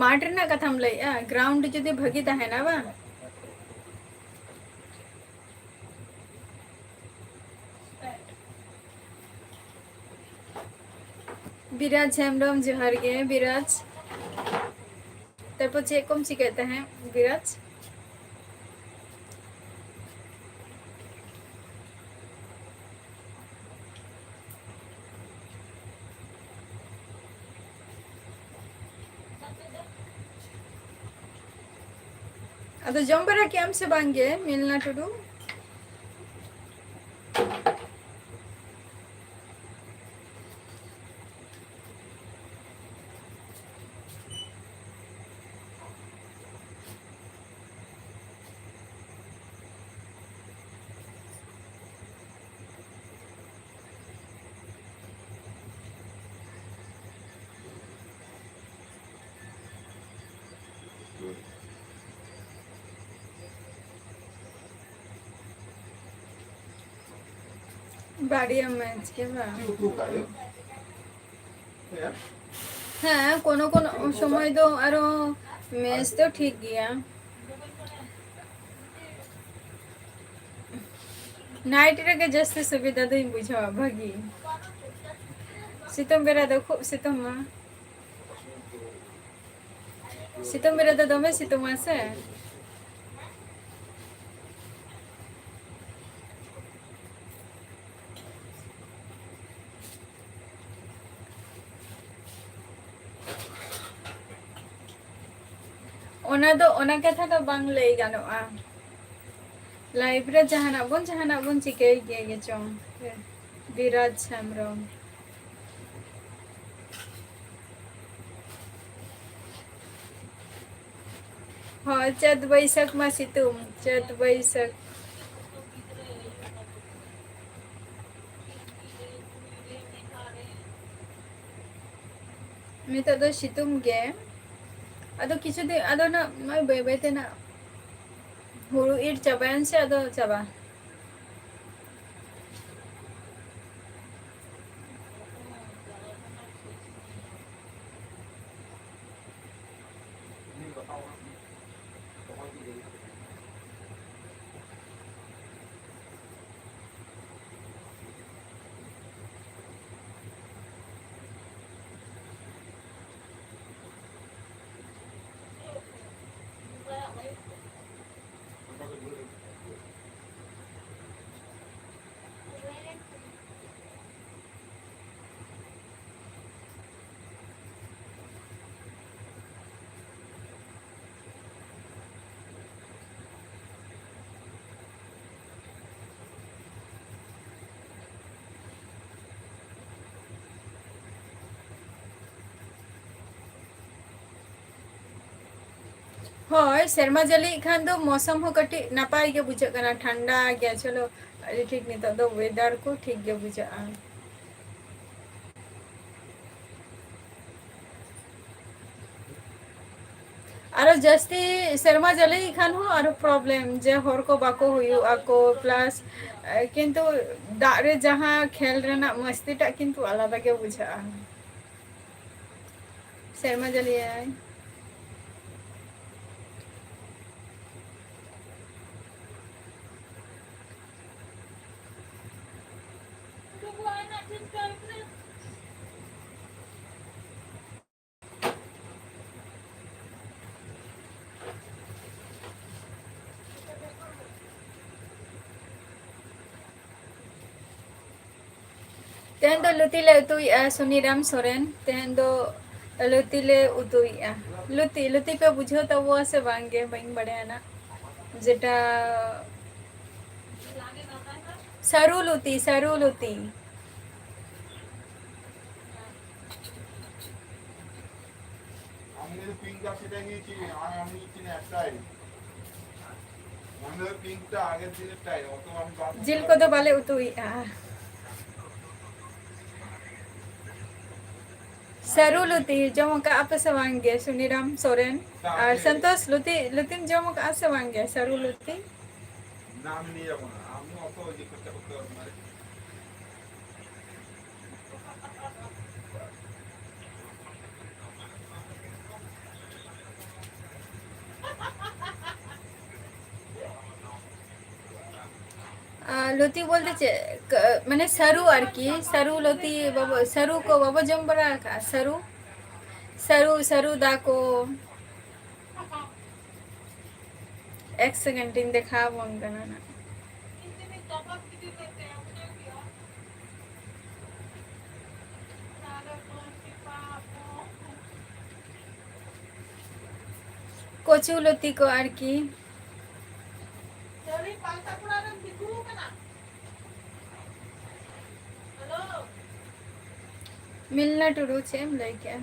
ᱢᱟᱴᱷ ᱨᱮᱱᱟᱜ ᱠᱟᱛᱷᱟᱢ ᱞᱟᱹᱭᱮᱜᱼᱟ? ᱜᱨᱟᱣᱩᱱᱰ ᱡᱩᱫᱤ ᱵᱷᱟᱜᱮ ᱛᱟᱦᱮᱱᱟ ᱵᱟᱝ? ᱵᱤᱨᱟᱡᱽ ᱦᱮᱢᱵᱨᱚᱢ, ᱡᱚᱦᱟᱨ ᱜᱮ ᱵᱤᱨᱟᱡᱽ᱾ ᱛᱟᱨᱯᱚᱨ ᱪᱮᱫ ᱠᱚᱢ ᱪᱤᱠᱟᱹᱭᱮᱫ ᱛᱟᱦᱮᱸᱫ ᱵᱤᱨᱟᱡᱽ? ᱟᱫᱚ ᱡᱚᱢ ᱵᱟᱲᱟ ᱠᱮᱜ ᱟᱢ ᱥᱮ ᱵᱟᱝ ᱜᱮ, ᱢᱤᱞᱱᱟ ᱴᱩᱰᱩ? ᱵᱟᱨᱭᱟ ᱢᱮᱪ ᱜᱮ ᱵᱟᱝ? ᱦᱮᱸ, ᱠᱳᱱᱳ ᱠᱳᱱᱳ ᱥᱚᱢᱚᱭ ᱫᱚ ᱟᱨᱚ ᱢᱮᱪ ᱫᱚ ᱴᱷᱤᱠ ᱜᱮᱭᱟ᱾ ᱱᱟᱭᱤᱴ ᱨᱮᱜᱮ ᱡᱟᱹᱥᱛᱤ ᱥᱩᱵᱤᱫᱷᱟ ᱫᱚᱧ ᱵᱩᱡᱷᱟᱹᱣᱟ, ᱵᱷᱟᱹᱜᱤ᱾ ᱥᱤᱛᱩᱝ ᱵᱮᱲᱟ ᱫᱚ ᱠᱷᱩᱵ ᱥᱤᱛᱩᱝᱟ, ᱥᱤᱛᱩᱝ ᱵᱮᱲᱟ ᱫᱚ ᱫᱚᱢᱮ ᱥᱤᱛᱩᱝᱟ ᱥᱮ᱾ ᱚᱱᱟ ᱫᱚ, ᱚᱱᱟ ᱠᱟᱛᱷᱟ ᱫᱚ ᱵᱟᱝ ᱞᱟᱹᱭ ᱜᱟᱱᱚᱜᱼᱟ᱾ ᱞᱟᱭᱤᱯᱷ ᱨᱮ ᱡᱟᱦᱟᱱᱟᱜ ᱵᱚᱱ, ᱡᱟᱦᱟᱱᱟᱜ ᱵᱚᱱ ᱪᱤᱠᱟᱹᱭ ᱜᱮᱭᱟ ᱜᱮᱪᱚᱝ᱾ ᱵᱤᱨᱟᱡᱽ ᱦᱮᱢᱵᱨᱚᱢ᱾ ᱦᱳᱭ, ᱪᱟᱹᱛ ᱵᱟᱹᱭᱥᱟᱹᱠᱷ ᱢᱟ ᱥᱤᱛᱩᱝ, ᱪᱟᱹᱛ ᱵᱟᱹᱭᱥᱟᱹᱠᱷ᱾ ᱱᱤᱛᱚᱜ ᱫᱚ ᱥᱤᱛᱩᱝ ᱜᱮ, ᱟᱫᱚ ᱠᱤᱪᱷᱩ ᱫᱤᱱ, ᱟᱫᱚ ᱱᱟᱜ ᱱᱚᱜᱼᱚᱭ ᱵᱟᱹᱭ ᱵᱟᱹᱭ ᱛᱮ ᱱᱟᱜ ᱦᱩᱲᱩ ᱤᱨ ᱪᱟᱵᱟᱭᱮᱱ ᱥᱮ ᱟᱫᱚ ᱪᱟᱵᱟ᱾ ᱦᱳᱭ, ᱥᱮᱨᱢᱟ ᱡᱟᱹᱲᱤᱭᱮᱫ ᱠᱷᱟᱱ ᱫᱚ ᱢᱳᱥᱚᱢ ᱦᱚᱸ ᱠᱟᱹᱴᱤᱡ ᱱᱟᱯᱟᱭ ᱜᱮ ᱵᱩᱡᱷᱟᱹᱜ ᱠᱟᱱᱟ, ᱴᱷᱟᱱᱰᱟ ᱜᱮᱭᱟ᱾ ᱪᱚᱞᱚ, ᱟᱹᱰᱤ ᱴᱷᱤᱠ, ᱱᱤᱛᱚᱜ ᱫᱚ weather ᱠᱚ ᱴᱷᱤᱠ ᱜᱮ ᱵᱩᱡᱷᱟᱹᱜᱼᱟ᱾ ᱟᱨᱚ ᱡᱟᱹᱥᱛᱤ ᱥᱮᱨᱢᱟ ᱡᱟᱹᱲᱤᱭᱮᱫ ᱠᱷᱟᱱ ᱦᱚᱸ ᱟᱨᱚ problem, ᱡᱮ ᱦᱚᱲ ᱠᱚ ᱵᱟᱠᱚ ᱦᱩᱭᱩᱜ ᱟᱠᱚ, plus, ᱮ, ᱠᱤᱱᱛᱩ ᱫᱟᱜ ᱨᱮ ᱡᱟᱦᱟᱸ ᱠᱷᱮᱞ ᱨᱮᱱᱟᱜ ᱢᱟᱹᱥᱛᱤᱴᱟᱜ ᱠᱤᱱᱛᱩ ᱟᱞᱟᱫᱟ ᱜᱮ ᱵᱩᱡᱷᱟᱹᱜᱼᱟ᱾ ᱥᱮᱨᱢᱟ ᱡᱟᱹᱲᱤᱭᱟᱭ᱾ ᱛᱮᱦᱮᱧ ᱫᱚ ᱞᱩᱛᱤ ᱞᱮ ᱩᱛᱩᱭᱮᱫᱼᱟ, ᱥᱩᱱᱤᱨᱟᱢ ᱥᱚᱨᱮᱱ᱾ ᱛᱮᱦᱮᱧ ᱫᱚ ᱞᱩᱛᱤ ᱞᱮ ᱩᱛᱩᱭᱮᱫᱼᱟ᱾ ᱞᱩᱛᱤ, ᱞᱩᱛᱤ ᱯᱮ ᱵᱩᱡᱷᱟᱹᱣ ᱛᱟᱵᱚᱣᱟ ᱥᱮ ᱵᱟᱝ ᱜᱮ, ᱵᱟᱹᱧ ᱵᱟᱲᱟᱭᱟ ᱱᱟᱜ᱾ ᱡᱮᱴᱟ ᱥᱟᱹᱨᱩ ᱞᱩᱛᱤ, ᱥᱟᱹᱨᱩ ᱞᱩᱛᱤ᱾ আমি কিন্তু পিঙ্কটা সেটাই নিয়েছি, আর আমি নিচ্ছি না একটাই। মনে হয় পিঙ্কটা আগের দিনেরটাই, অত আমি বাদ দিতে ᱡᱤᱞ ᱠᱚᱫᱚ ᱵᱟᱞᱮ ᱩᱛᱩᱭᱮᱫᱼᱟ᱾ ᱥᱟᱹᱨᱩ ᱞᱩᱛᱤ ᱡᱚᱢ ᱟᱠᱟᱫ ᱟᱯᱮ ᱥᱮ ᱵᱟᱝ ᱜᱮ? ᱥᱩᱱᱤᱨᱟᱢ ᱥᱚᱨᱮᱱ ᱟᱨ ᱥᱚᱱᱛᱳᱥ ᱞᱩᱛᱤ, ᱞᱩᱛᱤᱢ ᱡᱚᱢ ᱟᱠᱟᱫᱼᱟ ᱥᱮ ᱵᱟᱝ ᱜᱮ ᱥᱟᱹᱨᱩ ᱞᱩᱛᱤ? ᱟᱨ ᱞᱩᱛᱤ ᱵᱚᱞᱛᱮ ᱪᱮᱫ? ᱠ-, ᱢᱟᱱᱮ ᱥᱟᱹᱨᱩ ᱟᱨᱠᱤ, ᱥᱟᱹᱨᱩ ᱞᱩᱛᱤ ᱵᱟᱵᱚ, ᱥᱟᱹᱨᱩ ᱠᱚ ᱵᱟᱵᱚ ᱡᱚᱢ ᱵᱟᱲᱟ ᱟᱠᱟᱫᱼᱟ? ᱥᱟᱹᱨᱩ, ᱥᱟᱹᱨᱩ, ᱥᱟᱹᱨᱩ ᱫᱟ ᱠᱚ᱾ ᱮᱠ ᱥᱮᱠᱮᱱᱰ ᱤᱧ ᱫᱮᱠᱷᱟᱣ ᱟᱵᱚᱱ ᱠᱟᱱᱟ ᱱᱟᱜ᱾ ᱠᱚᱪᱩ ᱞᱩᱛᱤ ᱠᱚ ᱟᱨᱠᱤ᱾ ᱢᱤᱞᱱᱟ ᱴᱩᱰᱩ, ᱪᱮᱫ ᱮᱢ ᱞᱟᱹᱭ ᱠᱮᱜᱼᱟ?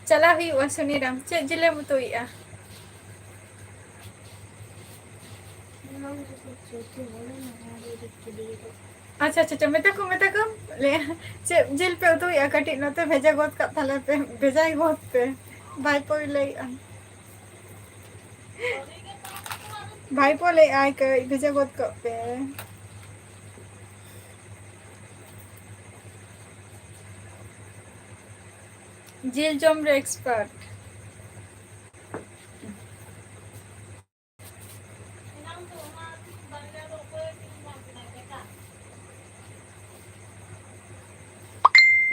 ᱪᱟᱞᱟᱣ ᱦᱩᱭᱩᱜᱼᱟ ᱥᱩᱱᱤᱨᱟᱢ᱾ ᱪᱮᱫ ᱡᱤᱞᱮᱢ ᱩᱛᱩᱭᱮᱜᱼᱟ? ᱟᱪᱪᱷᱟ, ᱟᱪᱪᱷᱟ, ᱟᱪᱪᱷᱟ, ᱢᱮᱛᱟ ᱠᱚᱢ, ᱢᱮᱛᱟ ᱠᱚᱢ᱾ ᱞᱟᱹᱭᱟ, ᱪᱮᱫ ᱡᱤᱞ ᱯᱮ ᱩᱛᱩᱭᱮᱜᱼᱟ? ᱠᱟᱹᱴᱤᱡ ᱱᱚᱛᱮ ᱵᱷᱮᱡᱟ ᱜᱚᱫ ᱠᱟᱜ ᱛᱟᱞᱮ ᱯᱮ, ᱵᱷᱮᱡᱟᱭ ᱜᱚᱫ ᱯᱮ᱾ ᱵᱷᱟᱭᱯᱳᱭ ᱞᱟᱹᱭᱮᱜᱼᱟ᱾ ᱵᱷᱟᱭᱯᱳ ᱞᱟᱹᱭᱮᱜᱼᱟᱭ, ᱠᱟᱹᱡ ᱵᱷᱮᱡᱟ ᱜᱚᱫ ᱠᱟᱜ ᱯᱮ᱾ ᱡᱤᱞ ᱡᱚᱢ ᱨᱮ expert᱾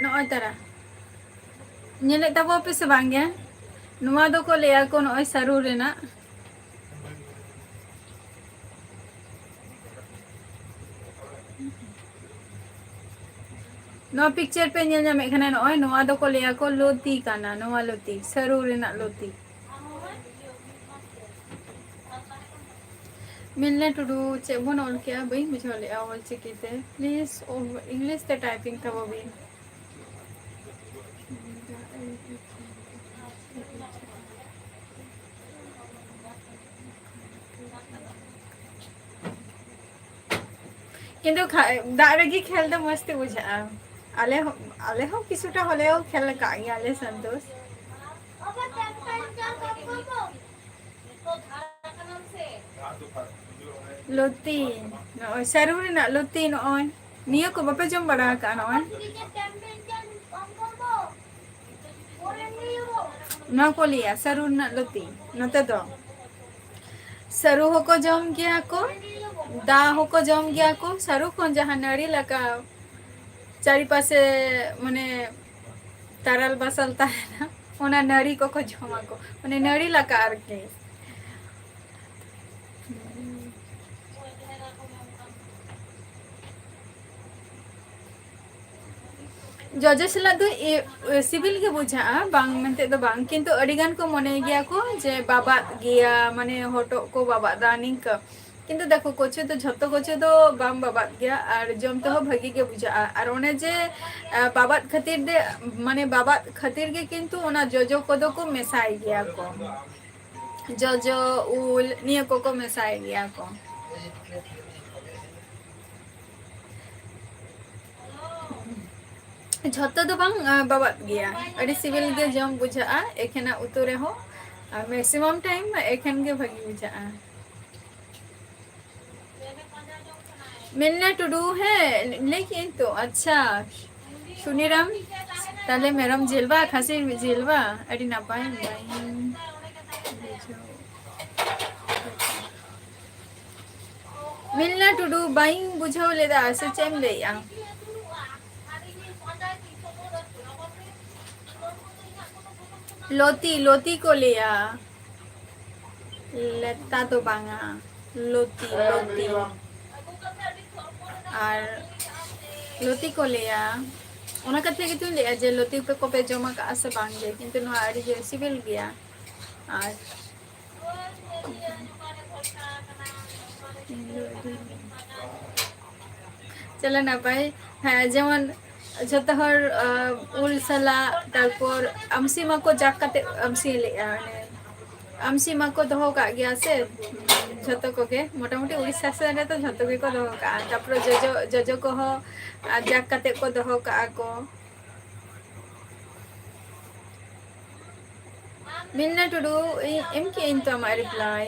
ᱱᱚᱜᱼᱚᱭ ᱛᱟᱨᱟ᱾ ᱧᱮᱞᱮᱫ ᱛᱟᱵᱚ ᱯᱮ ᱥᱮ ᱵᱟᱝ ᱜᱮ? ᱱᱚᱣᱟ ᱫᱚᱠᱚ ᱞᱟᱹᱭᱟ ᱠᱚ ᱱᱚᱜᱼᱚᱭ ᱥᱟᱹᱨᱩ ᱨᱮᱱᱟᱜ᱾ ᱱᱚᱣᱟ picture ᱯᱮ ᱧᱮᱞ ᱧᱟᱢᱮᱫ ᱠᱟᱱᱟ, ᱱᱚᱜᱼᱚᱭ ᱱᱚᱣᱟ ᱫᱚᱠᱚ ᱞᱟᱹᱭᱟ ᱠᱚ ᱞᱩᱛᱤ ᱠᱟᱱᱟ, ᱱᱚᱣᱟ ᱞᱩᱛᱤ, ᱥᱟᱹᱨᱩ ᱨᱮᱱᱟᱜ ᱞᱩᱛᱤ᱾ ᱢᱤᱞᱱᱟ ᱴᱩᱰᱩ, ᱪᱮᱫ ᱵᱚᱱ ᱚᱞ ᱠᱮᱜᱼᱟ? ᱵᱟᱹᱧ ᱵᱩᱡᱷᱟᱹᱣ ᱞᱮᱜᱼᱟ ᱚᱞ ᱪᱤᱠᱤ ᱛᱮ᱾ Please, ᱚ, English ᱛᱮ typing ᱛᱟᱵᱚ ᱵᱤᱱ᱾ ᱢᱤᱞᱱᱟ ᱴᱩᱰᱩ, ᱪᱮᱫ ᱵᱚᱱ ᱚᱞ ᱠᱮᱜᱼᱟ? ᱵᱟᱹᱧ ᱵᱩᱡᱷᱟᱹᱣ ᱞᱮᱜᱼᱟ ᱚᱞ ᱪᱤᱠᱤ ᱛᱮ᱾ Please, ᱚ, English ᱛᱮ typing ᱛᱟᱵᱚ ᱵᱤᱱ᱾ ᱠᱤᱱᱛᱩ ᱠᱷᱟ-, ᱫᱟᱜ ᱨᱮᱜᱮ ᱠᱷᱮᱞ ᱫᱚ ᱢᱚᱡᱽ ᱛᱮ ᱵᱩᱡᱷᱟᱹᱜᱼᱟ᱾ ᱟᱞᱮ ᱦᱚᱸ, ᱟᱞᱮ ᱦᱚᱸ ᱠᱤᱪᱷᱩᱴᱟ ᱦᱚᱞᱮ ᱦᱚᱸ ᱠᱷᱮᱞ ᱟᱠᱟᱫ ᱜᱮᱭᱟ ᱞᱮ, ᱥᱚᱱᱛᱳᱥ᱾ ᱞᱩᱛᱤ, ᱱᱚᱜᱼᱚᱭ ᱥᱟᱹᱨᱩ ᱨᱮᱱᱟᱜ ᱞᱩᱛᱤ, ᱱᱚᱜᱼᱚᱭ ᱱᱤᱭᱟᱹ ᱠᱚ ᱵᱟᱯᱮ ᱡᱚᱢ ᱵᱟᱲᱟ ᱟᱠᱟᱫᱼᱟ? ᱱᱚᱜᱼᱚᱭ ᱱᱚᱣᱟ ᱠᱚ ᱞᱟᱹᱭᱟ ᱥᱟᱹᱨᱩ ᱨᱮᱱᱟᱜ ᱞᱩᱛᱤ᱾ ᱱᱚᱛᱮ ᱫᱚ ᱥᱟᱹᱨᱩ ᱦᱚᱸᱠᱚ ᱡᱚᱢ ᱜᱮᱭᱟ ᱠᱚ, ᱫᱟ ᱦᱚᱸᱠᱚ ᱡᱚᱢ ᱜᱮᱭᱟ ᱠᱚ᱾ ᱥᱟᱹᱨᱩ ᱠᱷᱚᱱ ᱡᱟᱦᱟᱸ ᱱᱟᱹᱲᱤ ᱞᱮᱠᱟ ᱪᱟᱨᱤᱯᱟᱥᱮ ᱢᱟᱱᱮ ᱛᱟᱨᱟᱞ ᱵᱟᱥᱟᱞ ᱛᱟᱦᱮᱱᱟ, ᱚᱱᱟ ᱱᱟᱹᱲᱤ ᱠᱚᱠᱚ ᱡᱚᱢᱟ ᱠᱚ, ᱢᱟᱱᱮ ᱱᱟᱹᱲᱤ ᱞᱮᱠᱟ ᱟᱨᱠᱤ᱾ ᱡᱚᱡᱚ ᱥᱟᱞᱟᱜ ᱫᱚ ᱮ-, ᱮ, ᱥᱤᱵᱤᱞ ᱜᱮ ᱵᱩᱡᱷᱟᱹᱜᱼᱟ, ᱵᱟᱝ ᱢᱮᱱᱛᱮ ᱫᱚ ᱵᱟᱝ, ᱠᱤᱱᱛᱩ ᱟᱹᱰᱤ ᱜᱟᱱ ᱠᱚ ᱢᱚᱱᱮᱭ ᱜᱮᱭᱟ ᱠᱚ ᱡᱮ ᱵᱟᱵᱟᱫ ᱜᱮᱭᱟ, ᱢᱟᱱᱮ ᱦᱚᱴᱚᱜ ᱠᱚ ᱵᱟᱵᱟᱫ ᱫᱟ ᱱᱤᱝᱠᱟᱹ᱾ ᱠᱤᱱᱛᱩ ᱫᱮᱠᱷᱚ, ᱠᱚᱪᱩ ᱫᱚ ᱡᱷᱚᱛᱚ ᱠᱚᱪᱩ ᱫᱚ ᱵᱟᱝ ᱵᱟᱵᱟᱫ ᱜᱮᱭᱟ, ᱟᱨ ᱡᱚᱢ ᱛᱮᱦᱚᱸ ᱵᱷᱟᱹᱜᱤ ᱜᱮ ᱵᱩᱡᱷᱟᱹᱜᱼᱟ᱾ ᱟᱨ ᱚᱱᱮ ᱡᱮ, ᱟ, ᱵᱟᱵᱟᱫ ᱠᱷᱟᱹᱛᱤᱨ ᱛᱮ, ᱢᱟᱱᱮ ᱵᱟᱵᱟᱫ ᱠᱷᱟᱹᱛᱤᱨ ᱜᱮ ᱠᱤᱱᱛᱩ ᱚᱱᱟ ᱡᱚᱡᱚ ᱠᱚᱫᱚ ᱠᱚ ᱢᱮᱥᱟᱭ ᱜᱮᱭᱟ ᱠᱚ, ᱡᱚᱡᱚ, ᱩᱞ, ᱱᱤᱭᱟᱹ ᱠᱚᱠᱚ ᱢᱮᱥᱟᱭ ᱜᱮᱭᱟ ᱠᱚ᱾ ᱡᱷᱚᱛᱚ ᱫᱚ ᱵᱟᱝ, ᱟ, ᱵᱟᱵᱟᱫ ᱜᱮᱭᱟ, ᱟᱹᱰᱤ ᱥᱤᱵᱤᱞ ᱜᱮ ᱡᱚᱢ ᱵᱩᱡᱷᱟᱹᱜᱼᱟ ᱮᱠᱷᱮᱱᱟᱜ ᱩᱛᱩ ᱨᱮᱦᱚᱸ, ᱟᱨ maximum time ᱮᱠᱷᱮᱱ ᱜᱮ ᱵᱷᱟᱹᱜᱤ ᱵᱩᱡᱷᱟᱹᱜᱼᱟ᱾ ᱢᱮᱱᱱᱟ ᱴᱩᱰᱩ, ᱦᱮᱸ, ᱞᱟᱹᱭ ᱠᱮᱜᱼᱟᱹᱧ ᱛᱚ᱾ ᱟᱪᱪᱷᱟ, ᱥᱩᱱᱤᱨᱟᱢ, ᱛᱟᱦᱞᱮ ᱢᱮᱨᱚᱢ ᱡᱤᱞ ᱵᱟ, ᱠᱷᱟᱹᱥᱤ ᱡᱤᱞ ᱵᱟ? ᱟᱹᱰᱤ ᱱᱟᱯᱟᱭ, ᱱᱟᱯᱟᱭ᱾ ᱢᱮᱱᱱᱟ ᱴᱩᱰᱩ, ᱵᱟᱹᱧ ᱵᱩᱡᱷᱟᱹᱣ ᱞᱮᱫᱟ, ᱥᱮ ᱪᱮᱫ ᱮᱢ ᱞᱟᱹᱭᱮᱜᱼᱟ? ᱞᱚᱛᱤ, ᱞᱚᱛᱤ ᱠᱚ ᱞᱟᱹᱭᱟ, ᱞᱮᱛᱟ ᱫᱚ ᱵᱟᱝᱟ, ᱞᱚᱛᱤ, ᱞᱚᱛᱤ᱾ ᱟᱨ ᱞᱚᱛᱤ ᱠᱚ ᱞᱟᱹᱭᱟ, ᱚᱱᱟ ᱠᱟᱛᱷᱟ ᱜᱮᱛᱚᱧ ᱞᱟᱹᱭᱟ ᱡᱮ ᱞᱚᱛᱤ ᱠᱚᱯᱮ ᱡᱚᱢ ᱟᱠᱟᱫᱼᱟ ᱥᱮ ᱵᱟᱝ ᱜᱮ, ᱠᱤᱱᱛᱩ ᱱᱚᱣᱟ ᱟᱹᱰᱤ ᱡᱳᱨ ᱥᱤᱵᱤᱞ ᱜᱮᱭᱟ᱾ ᱟᱨ ᱪᱚᱞᱚ ᱱᱟᱯᱟᱭ, ᱦᱮᱸ, ᱡᱮᱢᱚᱱ ᱡᱷᱚᱛᱚ ᱦᱚᱲ, ᱟ, ᱩᱞ ᱥᱟᱞᱟᱜ, ᱛᱟᱨᱯᱚᱨ ᱟᱢᱥᱤ ᱢᱟᱠᱚ ᱡᱟᱠ ᱠᱟᱛᱮ ᱟᱢᱥᱤ ᱞᱮᱜᱼᱟ, ᱚᱱᱮ ᱟᱢᱥᱤ ᱢᱟᱠᱚ ᱫᱚᱦᱚ ᱠᱟᱜ ᱜᱮᱭᱟ ᱥᱮ, ᱡᱷᱚᱛᱚ ᱠᱚᱜᱮ, ᱢᱚᱴᱟᱢᱩᱴᱤ ᱩᱲᱤᱥᱥᱟ ᱥᱮᱱ ᱨᱮᱫᱚ ᱡᱷᱚᱛᱚ ᱜᱮᱠᱚ ᱫᱚᱦᱚ ᱠᱟᱜᱼᱟ᱾ ᱛᱟᱯᱚᱨᱮ ᱡᱚᱡᱚ, ᱡᱚᱡᱚ ᱠᱚᱦᱚᱸ ᱟᱡᱟᱠ ᱠᱟᱛᱮ ᱠᱚ ᱫᱚᱦᱚ ᱠᱟᱜᱼᱟ ᱠᱚ᱾ ᱢᱤᱱᱱᱟ ᱴᱩᱰᱩ, ᱤᱧ ᱮᱢ ᱠᱮᱜ ᱟᱹᱧ ᱛᱚ ᱟᱢᱟᱜ reply᱾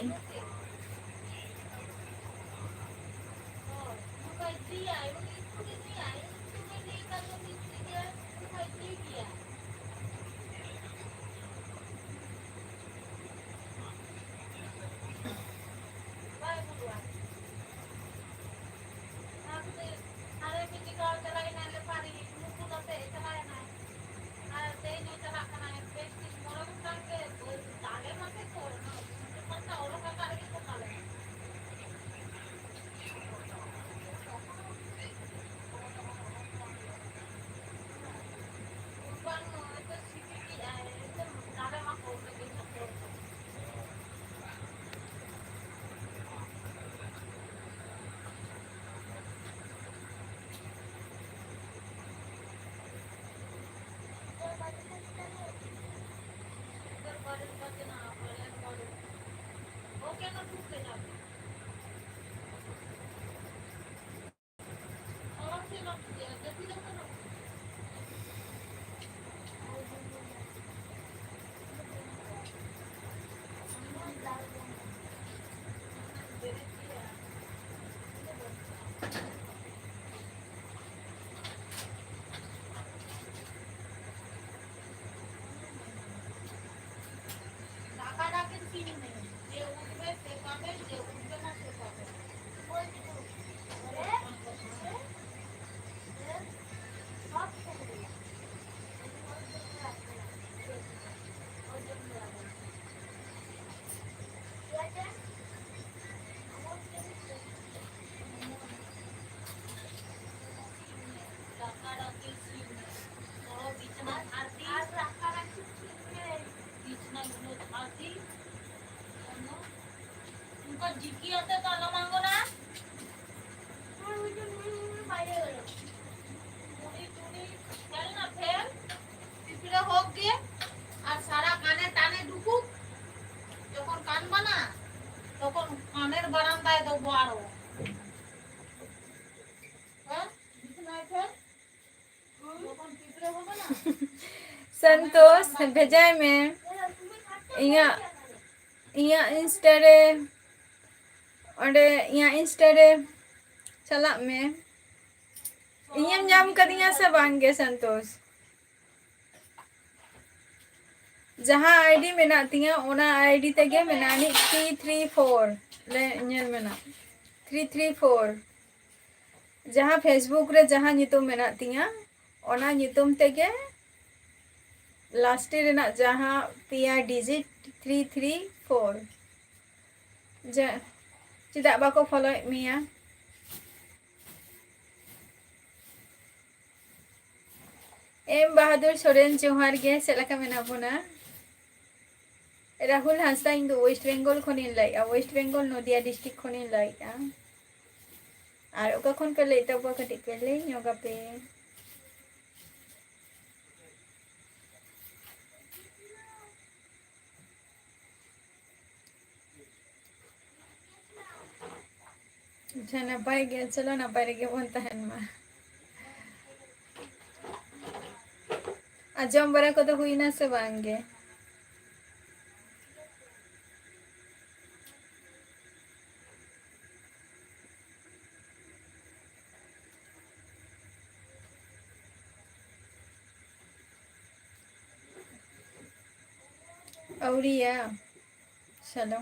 ᱚᱱᱠᱟ ᱡᱤᱠᱤ ᱟᱛᱮ ᱫᱚ ᱟᱞᱚᱢ ᱟᱬᱜᱚᱱᱟ᱾ ᱢᱩᱲᱤ ᱴᱩᱲᱤ ᱯᱷᱮᱞ ᱱᱟ ᱯᱷᱮᱞ, ᱯᱤᱯᱲᱟᱹ ᱦᱳᱠ ᱜᱮ, ᱟᱨ ᱥᱟᱨᱟ ᱠᱟᱱᱮ ᱴᱟᱱᱮ ᱰᱩᱵᱩᱠ᱾ ᱛᱚᱠᱷᱚᱱ ᱠᱟᱱᱮᱨ ᱵᱟᱲᱟᱱ ᱛᱟᱭ ᱫᱚ ᱵᱟᱨᱚ᱾ ᱦᱮᱸ? ᱵᱤᱪᱷᱱᱟᱭ ᱯᱷᱮᱱ? ᱛᱚᱠᱷᱚᱱ ᱜᱤᱫᱽᱨᱟᱹ ᱦᱚᱸ ᱢᱮᱱᱟ? ᱥᱚᱱᱛᱳᱥ, ᱵᱷᱮᱡᱟᱭ ᱢᱮ ᱤᱧᱟᱹᱜ, ᱤᱧᱟᱹᱜ Insta ᱨᱮ, ᱚᱸᱰᱮ ᱤᱧᱟᱹᱜ Insta ᱨᱮ ᱪᱟᱞᱟᱜ ᱢᱮ᱾ ᱤᱧᱮᱢ ᱧᱟᱢ ᱠᱟᱫᱤᱧᱟ ᱥᱮ ᱵᱟᱝ ᱜᱮ, ᱥᱚᱱᱛᱳᱥ? ᱡᱟᱦᱟᱸ ᱟᱭᱰᱤ ᱢᱮᱱᱟᱜ ᱛᱤᱧᱟᱹ, ᱚᱱᱟ ᱟᱭᱰᱤ ᱛᱮᱜᱮ ᱢᱮᱱᱟᱜ ᱟᱹᱱᱤᱡ ᱛᱷᱨᱤ ᱛᱷᱨᱤ ᱯᱷᱳᱨ᱾ ᱞᱮ ᱧᱮᱞ ᱢᱮ ᱱᱟᱜ, ᱛᱷᱨᱤ ᱛᱷᱨᱤ ᱯᱷᱳᱨ᱾ ᱡᱟᱦᱟᱸ Facebook ᱨᱮ ᱡᱟᱦᱟᱸ ᱧᱩᱛᱩᱢ ᱢᱮᱱᱟᱜ ᱛᱤᱧᱟᱹ, ᱚᱱᱟ ᱧᱩᱛᱩᱢ ᱛᱮᱜᱮ ᱞᱟᱥᱴ ᱨᱮᱱᱟᱜ ᱡᱟᱦᱟᱸ ᱯᱮᱭᱟ ᱰᱤᱡᱤᱴ, ᱛᱷᱨᱤ ᱛᱷᱨᱤ ᱯᱷᱳᱨ᱾ ᱡᱮ, ᱪᱮᱫᱟᱜ ᱵᱟᱠᱚ ᱯᱷᱚᱞᱳᱭᱮᱫ ᱢᱮᱭᱟ? ᱮᱢ ᱵᱟᱦᱟᱫᱩᱨ ᱥᱚᱨᱮᱱ, ᱡᱚᱦᱟᱨ ᱜᱮ, ᱪᱮᱫ ᱞᱮᱠᱟ ᱢᱮᱱᱟᱜ ᱵᱚᱱᱟ? ᱨᱟᱦᱩᱞ ᱦᱟᱸᱥᱫᱟ, ᱤᱧ ᱫᱚ ᱳᱭᱮᱥᱴ ᱵᱮᱝᱜᱚᱞ ᱠᱷᱚᱱᱤᱧ ᱞᱟᱹᱭᱮᱫᱼᱟ, ᱳᱭᱮᱥᱴ ᱵᱮᱝᱜᱚᱞ ᱱᱚᱫᱤᱭᱟ ᱰᱤᱥᱴᱨᱤᱠᱴ ᱠᱷᱚᱱᱤᱧ ᱞᱟᱹᱭᱮᱫᱼᱟ᱾ ᱟᱨ ᱚᱠᱟ ᱠᱷᱚᱱ ᱯᱮ ᱞᱟᱹᱭᱮᱫ ᱛᱟᱵᱚᱣᱟ, ᱠᱟᱹᱴᱤᱡ ᱯᱮ ᱞᱟᱹᱭ ᱧᱚᱜ ᱟᱯᱮ᱾ ᱟᱪᱪᱷᱟ, ᱱᱟᱯᱟᱭ ᱜᱮ, ᱪᱚᱞᱚ ᱱᱟᱯᱟᱭ ᱨᱮᱜᱮ ᱵᱚᱱ ᱛᱟᱦᱮᱱ ᱢᱟ᱾ ᱟᱨ ᱡᱚᱢ ᱵᱟᱲᱟ ᱠᱚᱫᱚ ᱦᱩᱭᱱᱟ ᱥᱮ ᱵᱟᱝ ᱜᱮ? ᱟᱹᱣᱨᱤᱭᱟ᱾ ᱪᱚᱞᱚ᱾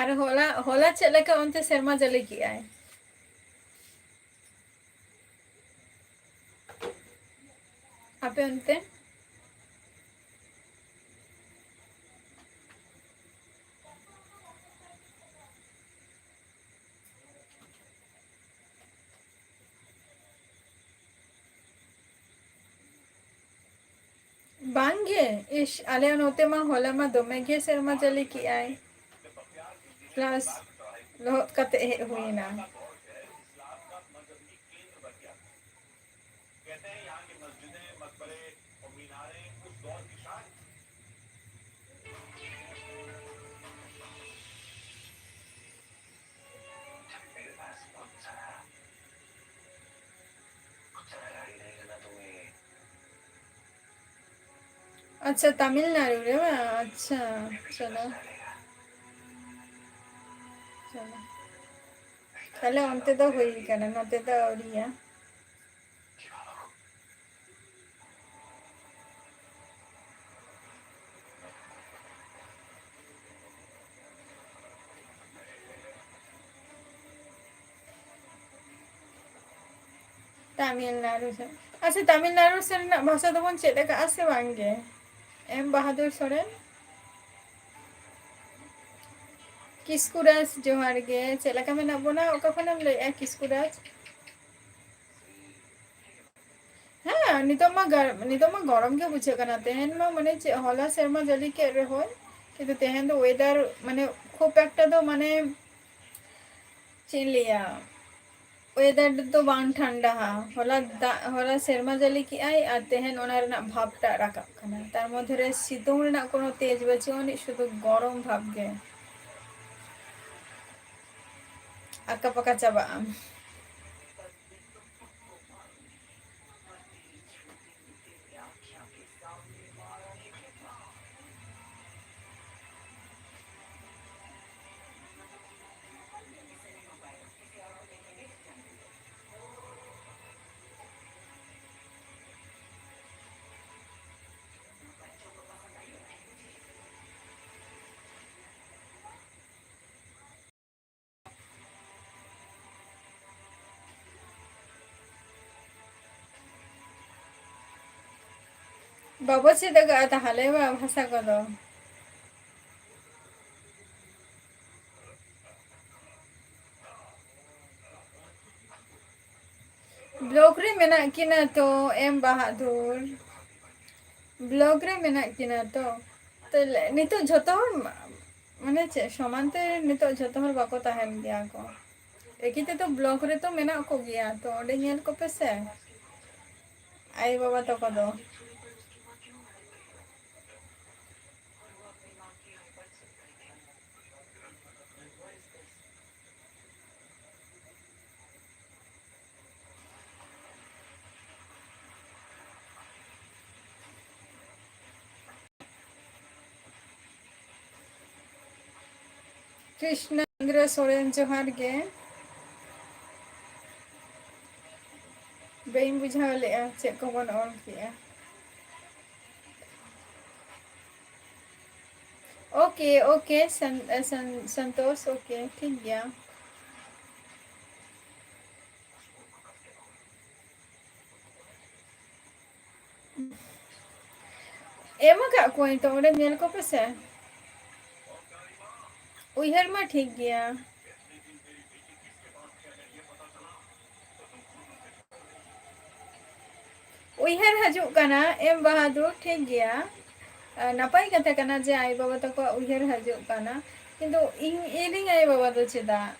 ᱟᱨ ᱦᱚᱞᱟ, ᱦᱚᱞᱟ ᱪᱮᱫ ᱞᱮᱠᱟ ᱚᱱᱛᱮ ᱥᱮᱨᱢᱟ ᱡᱟᱹᱲᱤ ᱠᱮᱜᱼᱟᱭ? ᱟᱯᱮ ᱚᱱᱛᱮ? ᱵᱟᱝ ᱜᱮ, ᱤᱥ, ᱟᱞᱮ ᱱᱚᱛᱮ ᱢᱟ ᱦᱚᱞᱟ ᱢᱟ ᱫᱚᱢᱮ ᱜᱮ ᱥᱮᱨᱢᱟ ᱡᱟᱹᱲᱤ ᱠᱮᱜᱼᱟᱭ, plus ᱞᱚᱦᱚᱫ ᱠᱟᱛᱮ ᱦᱮᱡ ᱦᱩᱭ ᱮᱱᱟ᱾ ᱟᱪᱪᱷᱟ, ᱛᱟᱢᱤᱞᱱᱟᱲᱩ ᱨᱮ ᱵᱟᱝ? ᱟᱪᱪᱷᱟ, ᱪᱚᱞᱚ᱾ ᱪᱚᱞᱚ᱾ ᱛᱟᱦᱞᱮ ᱚᱱᱛᱮ ᱫᱚ ᱦᱩᱭ ᱠᱟᱱᱟ, ᱱᱚᱛᱮ ᱫᱚ ᱟᱹᱣᱨᱤᱭᱟ᱾ ᱛᱟᱢᱤᱞᱱᱟᱲᱩ ᱥᱮᱫ᱾ ᱟᱪᱪᱷᱟ, ᱛᱟᱢᱤᱞᱱᱟᱲᱩ ᱥᱮᱫ ᱨᱮᱱᱟᱜ ᱵᱷᱟᱥᱟ ᱫᱚᱵᱚᱱ ᱪᱮᱫ ᱟᱠᱟᱫᱼᱟ ᱥᱮ ᱵᱟᱝ ᱜᱮ? ᱮᱢ ᱵᱟᱦᱟᱫᱩᱨ ᱥᱚᱨᱮᱱ᱾ ᱠᱤᱥᱠᱩ ᱨᱟᱡᱽ, ᱡᱚᱦᱟᱨ ᱜᱮ᱾ ᱪᱮᱫ ᱞᱮᱠᱟ ᱢᱮᱱᱟᱜ ᱵᱚᱱᱟ? ᱚᱠᱟ ᱠᱷᱚᱱᱮᱢ ᱞᱟᱹᱭᱮᱫᱼᱟ, ᱠᱤᱥᱠᱩ ᱨᱟᱡᱽ? ᱦᱮᱸ, ᱱᱤᱛᱚᱜ ᱢᱟ ᱜᱟᱨ-, ᱱᱤᱛᱚᱜ ᱢᱟ ᱜᱚᱨᱚᱢ ᱜᱮ ᱵᱩᱡᱷᱟᱹᱜ ᱠᱟᱱᱟ᱾ ᱛᱮᱦᱮᱧ ᱢᱟ ᱢᱟᱱᱮ ᱪᱮᱫ, ᱦᱚᱞᱟ ᱥᱮᱨᱢᱟ ᱡᱟᱹᱲᱤ ᱠᱮᱫ ᱨᱮᱦᱚᱸᱭ, ᱠᱤᱱᱛᱩ ᱛᱮᱦᱮᱧ ᱫᱚ weather ᱢᱟᱱᱮ ᱠᱷᱩᱵ ᱮᱠᱴᱟ ᱫᱚ ᱢᱟᱱᱮ ᱪᱮᱫ ᱤᱧ ᱞᱟᱹᱭᱟ, weather ᱫᱚ ᱵᱟᱝ ᱴᱷᱟᱱᱰᱟᱦᱟ᱾ ᱦᱚᱞᱟ ᱫᱟᱜ, ᱦᱚᱞᱟ ᱥᱮᱨᱢᱟ ᱡᱟᱹᱲᱤ ᱠᱮᱜᱼᱟᱭ ᱟᱨ ᱛᱮᱦᱮᱧ ᱚᱱᱟ ᱨᱮᱱᱟᱜ ᱵᱷᱟᱵᱽᱴᱟᱜ ᱨᱟᱠᱟᱵ ᱠᱟᱱᱟ᱾ ᱛᱟᱨ ᱢᱚᱫᱽᱫᱷᱮ ᱨᱮ ᱥᱤᱛᱩᱝ ᱨᱮᱱᱟᱜ ᱠᱳᱱᱳ ᱛᱮᱡᱽ ᱵᱟᱹᱪᱩᱜ ᱟᱹᱱᱤᱡ, ᱥᱩᱫᱷᱩ ᱜᱚᱨᱚᱢ ᱵᱷᱟᱵᱽ ᱜᱮ᱾ ᱟᱠᱟ ᱯᱟᱠᱟ ᱪᱟᱵᱟᱜ ᱟᱢ᱾ ᱵᱟᱵᱚ ᱪᱮᱫ ᱟᱠᱟᱫᱼᱟ ᱛᱟᱦᱚᱞᱮ ᱵᱟ ᱵᱷᱟᱥᱟ ᱠᱚᱫᱚ᱾ Block ᱨᱮ ᱢᱮᱱᱟᱜ ᱠᱤᱱᱟ ᱛᱚ, ᱮᱢ ᱵᱟᱦᱟᱫᱩᱨ᱾ Block ᱨᱮ ᱢᱮᱱᱟᱜ ᱠᱤᱱᱟ ᱛᱚ᱾ ᱛᱟᱦᱞᱮ ᱱᱤᱛᱚᱜ ᱡᱷᱚᱛᱚ ᱦᱚᱲ ᱢᱟ-, ᱢᱟᱱᱮ ᱪᱮᱫ, ᱥᱚᱢᱟᱱ ᱛᱮ ᱱᱤᱛᱚᱜ ᱡᱷᱚᱛᱚ ᱦᱚᱲ ᱵᱟᱠᱚ ᱛᱟᱦᱮᱱ ᱜᱮᱭᱟ ᱠᱚ᱾ ᱮᱠᱤ ᱛᱮᱫᱚ block ᱨᱮᱛᱚ ᱢᱮᱱᱟᱜ ᱠᱚᱜᱮᱭᱟ, ᱛᱚ ᱚᱸᱰᱮ ᱧᱮᱞ ᱠᱚᱯᱮ ᱥᱮ᱾ ᱟᱭᱳ ᱵᱟᱵᱟ ᱛᱟᱠᱚ ᱫᱚ᱾ ᱠᱨᱤᱥᱱᱟ ᱪᱚᱸᱫᱽᱨᱚ ᱥᱚᱨᱮᱱ, ᱡᱚᱦᱟᱨ ᱜᱮ᱾ ᱵᱟᱹᱧ ᱵᱩᱡᱷᱟᱹᱣ ᱞᱮᱜᱼᱟ ᱪᱮᱫ ᱠᱚᱵᱚᱱ ᱚᱞ ᱠᱮᱜᱼᱟ᱾ OK, OK, ᱥᱚᱱ-, ᱥᱚᱱ-, ᱥᱚᱱᱛᱳᱥ, OK, ᱴᱷᱤᱠ ᱜᱮᱭᱟ᱾ ᱮᱢ ᱟᱠᱟᱫ ᱠᱚᱣᱟᱹᱧ ᱛᱚ, ᱚᱸᱰᱮ ᱧᱮᱞ ᱠᱚᱯᱮ ᱥᱮ᱾ ᱩᱭᱦᱟᱹᱨ ᱢᱟ ᱴᱷᱤᱠ ᱜᱮᱭᱟ᱾ ᱩᱭᱦᱟᱹᱨ ᱦᱤᱡᱩᱜ ᱠᱟᱱᱟ ᱮᱢ ᱵᱟᱦᱟᱫᱩᱨ, ᱴᱷᱤᱠ ᱜᱮᱭᱟ᱾ ᱟᱨ ᱱᱟᱯᱟᱭ ᱠᱟᱛᱷᱟ ᱠᱟᱱᱟ ᱡᱮ ᱟᱭᱳ ᱵᱟᱵᱟ ᱛᱟᱠᱚᱣᱟᱜ ᱩᱭᱦᱟᱹᱨ ᱦᱤᱡᱩᱜ ᱠᱟᱱᱟ, ᱠᱤᱱᱛᱩ ᱤᱧ, ᱤᱧᱨᱮᱱ ᱟᱭᱳ ᱵᱟᱵᱟ ᱫᱚ ᱪᱮᱫᱟᱜ?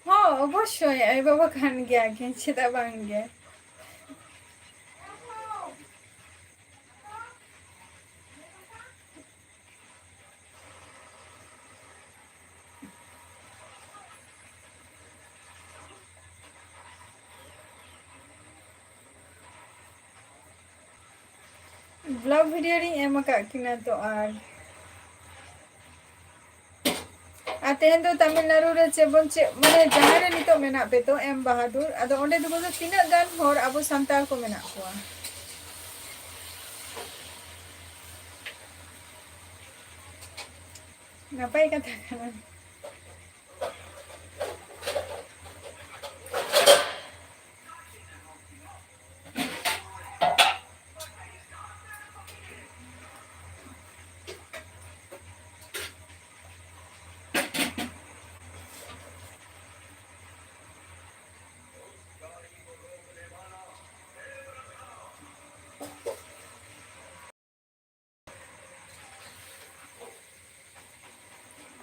ᱦᱚᱸ, ᱚᱵᱚᱥᱥᱳᱭ ᱟᱭᱳ ᱵᱟᱵᱟ ᱠᱟᱱ ᱜᱮᱭᱟ ᱠᱤᱱ, ᱪᱮᱫᱟᱜ ᱵᱟᱝ ᱜᱮ? ᱵᱞᱚᱜ ᱵᱷᱤᱰᱤᱭᱳ ᱨᱤᱧ ᱮᱢ ᱟᱠᱟᱫ ᱠᱤᱱᱟ ᱛᱚ᱾ ᱟᱨ, ᱟᱨ ᱛᱮᱦᱮᱧ ᱫᱚ ᱛᱟᱢᱤᱞᱱᱟᱲᱩ ᱨᱮ ᱪᱮᱫ ᱵᱚᱱ ᱪᱮᱫ, ᱢᱟᱱᱮ, ᱡᱟᱦᱟᱸ ᱨᱮ ᱱᱤᱛᱚᱜ ᱢᱮᱱᱟᱜ ᱯᱮ ᱫᱚ, ᱮᱢ ᱵᱟᱦᱟᱫᱩᱨ, ᱟᱫᱚ ᱚᱸᱰᱮ ᱫᱚ ᱵᱚᱞᱮ ᱛᱤᱱᱟᱹᱜ ᱜᱟᱱ ᱦᱚᱲ ᱟᱵᱚ ᱥᱟᱱᱛᱟᱲ ᱠᱚ ᱢᱮᱱᱟᱜ ᱠᱚᱣᱟ? ᱱᱟᱯᱟᱭ ᱠᱟᱛᱷᱟ ᱠᱟᱱᱟ᱾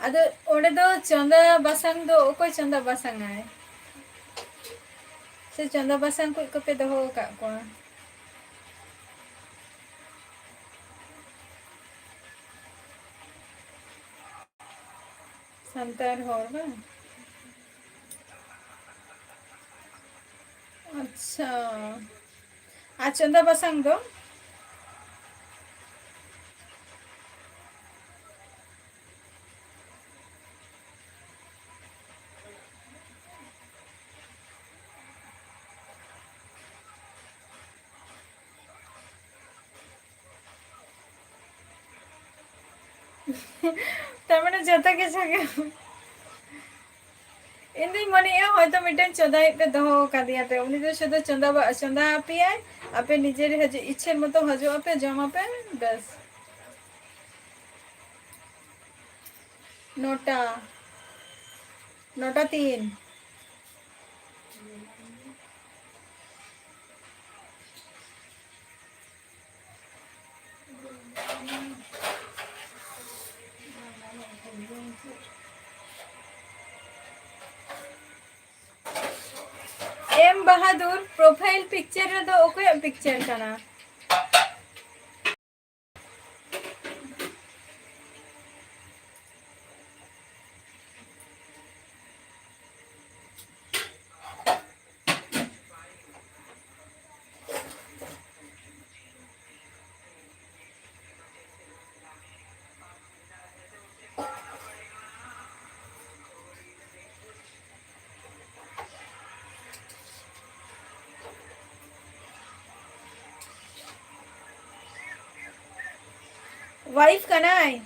ᱟᱫᱚ ᱚᱸᱰᱮ ᱫᱚ ᱪᱚᱸᱫᱟ ᱵᱟᱥᱟᱝ ᱫᱚ ᱚᱠᱚᱭ ᱪᱚᱸᱫᱟ ᱵᱟᱥᱟᱝᱟᱭ? ᱥᱮ ᱪᱚᱸᱫᱟ ᱵᱟᱥᱟᱝ ᱠᱚ ᱠᱚᱯᱮ ᱫᱚᱦᱚ ᱟᱠᱟᱫ ᱠᱚᱣᱟ? ᱥᱟᱱᱛᱟᱲ ᱦᱚᱲ ᱵᱟᱝ? ᱟᱪᱪᱷᱟ᱾ ᱟᱨ ᱪᱚᱸᱫᱟ ᱵᱟᱥᱟᱝ ᱫᱚ? ᱛᱟᱨ ᱢᱟᱱᱮ ᱡᱚᱛᱚ ᱠᱤᱪᱷᱩ ᱜᱮ᱾ ᱤᱧ ᱫᱩᱧ ᱢᱚᱱᱮᱭᱮᱜᱼᱟ ᱦᱚᱭᱛᱚ ᱢᱤᱫᱴᱮᱱ ᱪᱚᱸᱫᱟᱭᱤᱡ ᱯᱮ ᱫᱚᱦᱚ ᱟᱠᱟᱫᱮᱭᱟ ᱯᱮ, ᱩᱱᱤ ᱫᱚ ᱥᱩᱫᱷᱩ ᱪᱚᱸᱫᱟ ᱵᱟ-, ᱪᱚᱸᱫᱟ ᱟᱯᱮᱭᱟᱭ, ᱟᱯᱮ ᱱᱤᱡᱮᱨ ᱦᱤᱡᱩᱜ ᱤᱪᱪᱷᱟᱹ ᱢᱚᱛᱚ ᱦᱤᱡᱩᱜ ᱟᱯᱮ, ᱡᱚᱢ ᱟᱯᱮ, ᱵᱮᱥ᱾ ᱱᱚᱴᱟ, ᱱᱚᱴᱟ ᱛᱤᱱ᱾ ᱮᱢ ᱵᱟᱦᱟᱫᱩᱨ, profile picture ᱨᱮᱫᱚ ᱚᱠᱚᱭᱟᱜ picture ᱠᱟᱱᱟ? Wife ᱠᱟᱱᱟᱭ᱾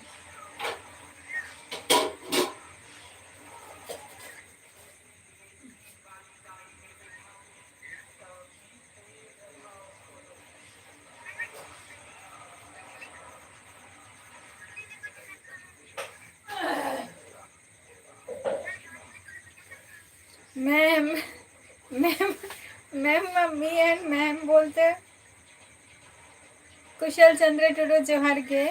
Ma'am, ma'am, ma'am, mummy and ma'am बोलते हैं। कुशल चंद्र टुडू, जोहार गे।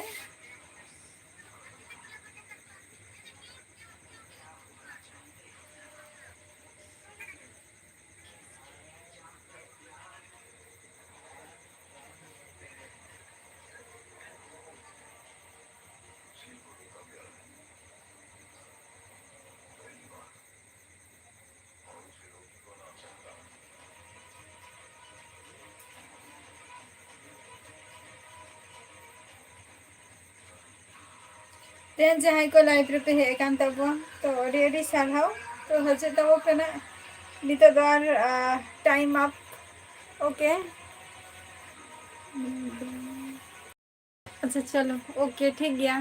ᱛᱮᱦᱮᱧ ᱡᱟᱦᱟᱸᱭ ᱠᱚ live ᱨᱮᱯᱮ ᱦᱮᱡ ᱟᱠᱟᱱ ᱛᱟᱵᱚᱱ, ᱛᱚ ᱟᱹᱰᱤ ᱟᱹᱰᱤ ᱥᱟᱨᱦᱟᱣ᱾ ᱛᱚ ᱦᱤᱡᱩᱜ ᱛᱟᱵᱚ ᱯᱮ ᱱᱟᱜ, ᱱᱤᱛᱚᱜ ᱫᱚ ᱟᱨ time up, okay? ᱟᱪᱪᱷᱟ, ᱪᱚᱞᱚ, okay, ᱴᱷᱤᱠ ᱜᱮᱭᱟ᱾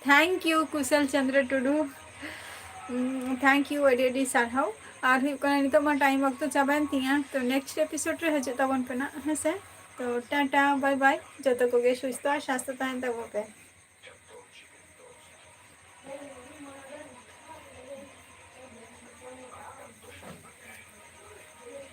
Thank you, ᱠᱩᱥᱟᱞ Chandra Tudu. Thank you, ᱟᱹᱰᱤ ᱟᱹᱰᱤ ᱥᱟᱨᱦᱟᱣ᱾ ᱟᱨ ᱦᱩᱭᱩᱜ ᱠᱟᱱᱟ, ᱱᱤᱛᱚᱜ ᱢᱟ time ᱚᱠᱛᱚ ᱪᱟᱵᱟᱭᱮᱱ ᱛᱤᱧᱟ, ᱛᱚ next episode ᱨᱮ ᱦᱤᱡᱩᱜ ᱛᱟᱵᱚᱱ ᱯᱮ ᱱᱟᱜ, ᱦᱮᱸ ᱥᱮ? ᱛᱚ ᱴᱟᱴᱟ, bye bye, ᱡᱚᱛᱚ ᱠᱚᱜᱮ ᱥᱩᱥᱛᱷᱚ ᱟᱨ ᱥᱟᱥᱛᱷᱚ ᱛᱟᱦᱮᱱ ᱛᱟᱵᱚᱱ ᱯᱮ᱾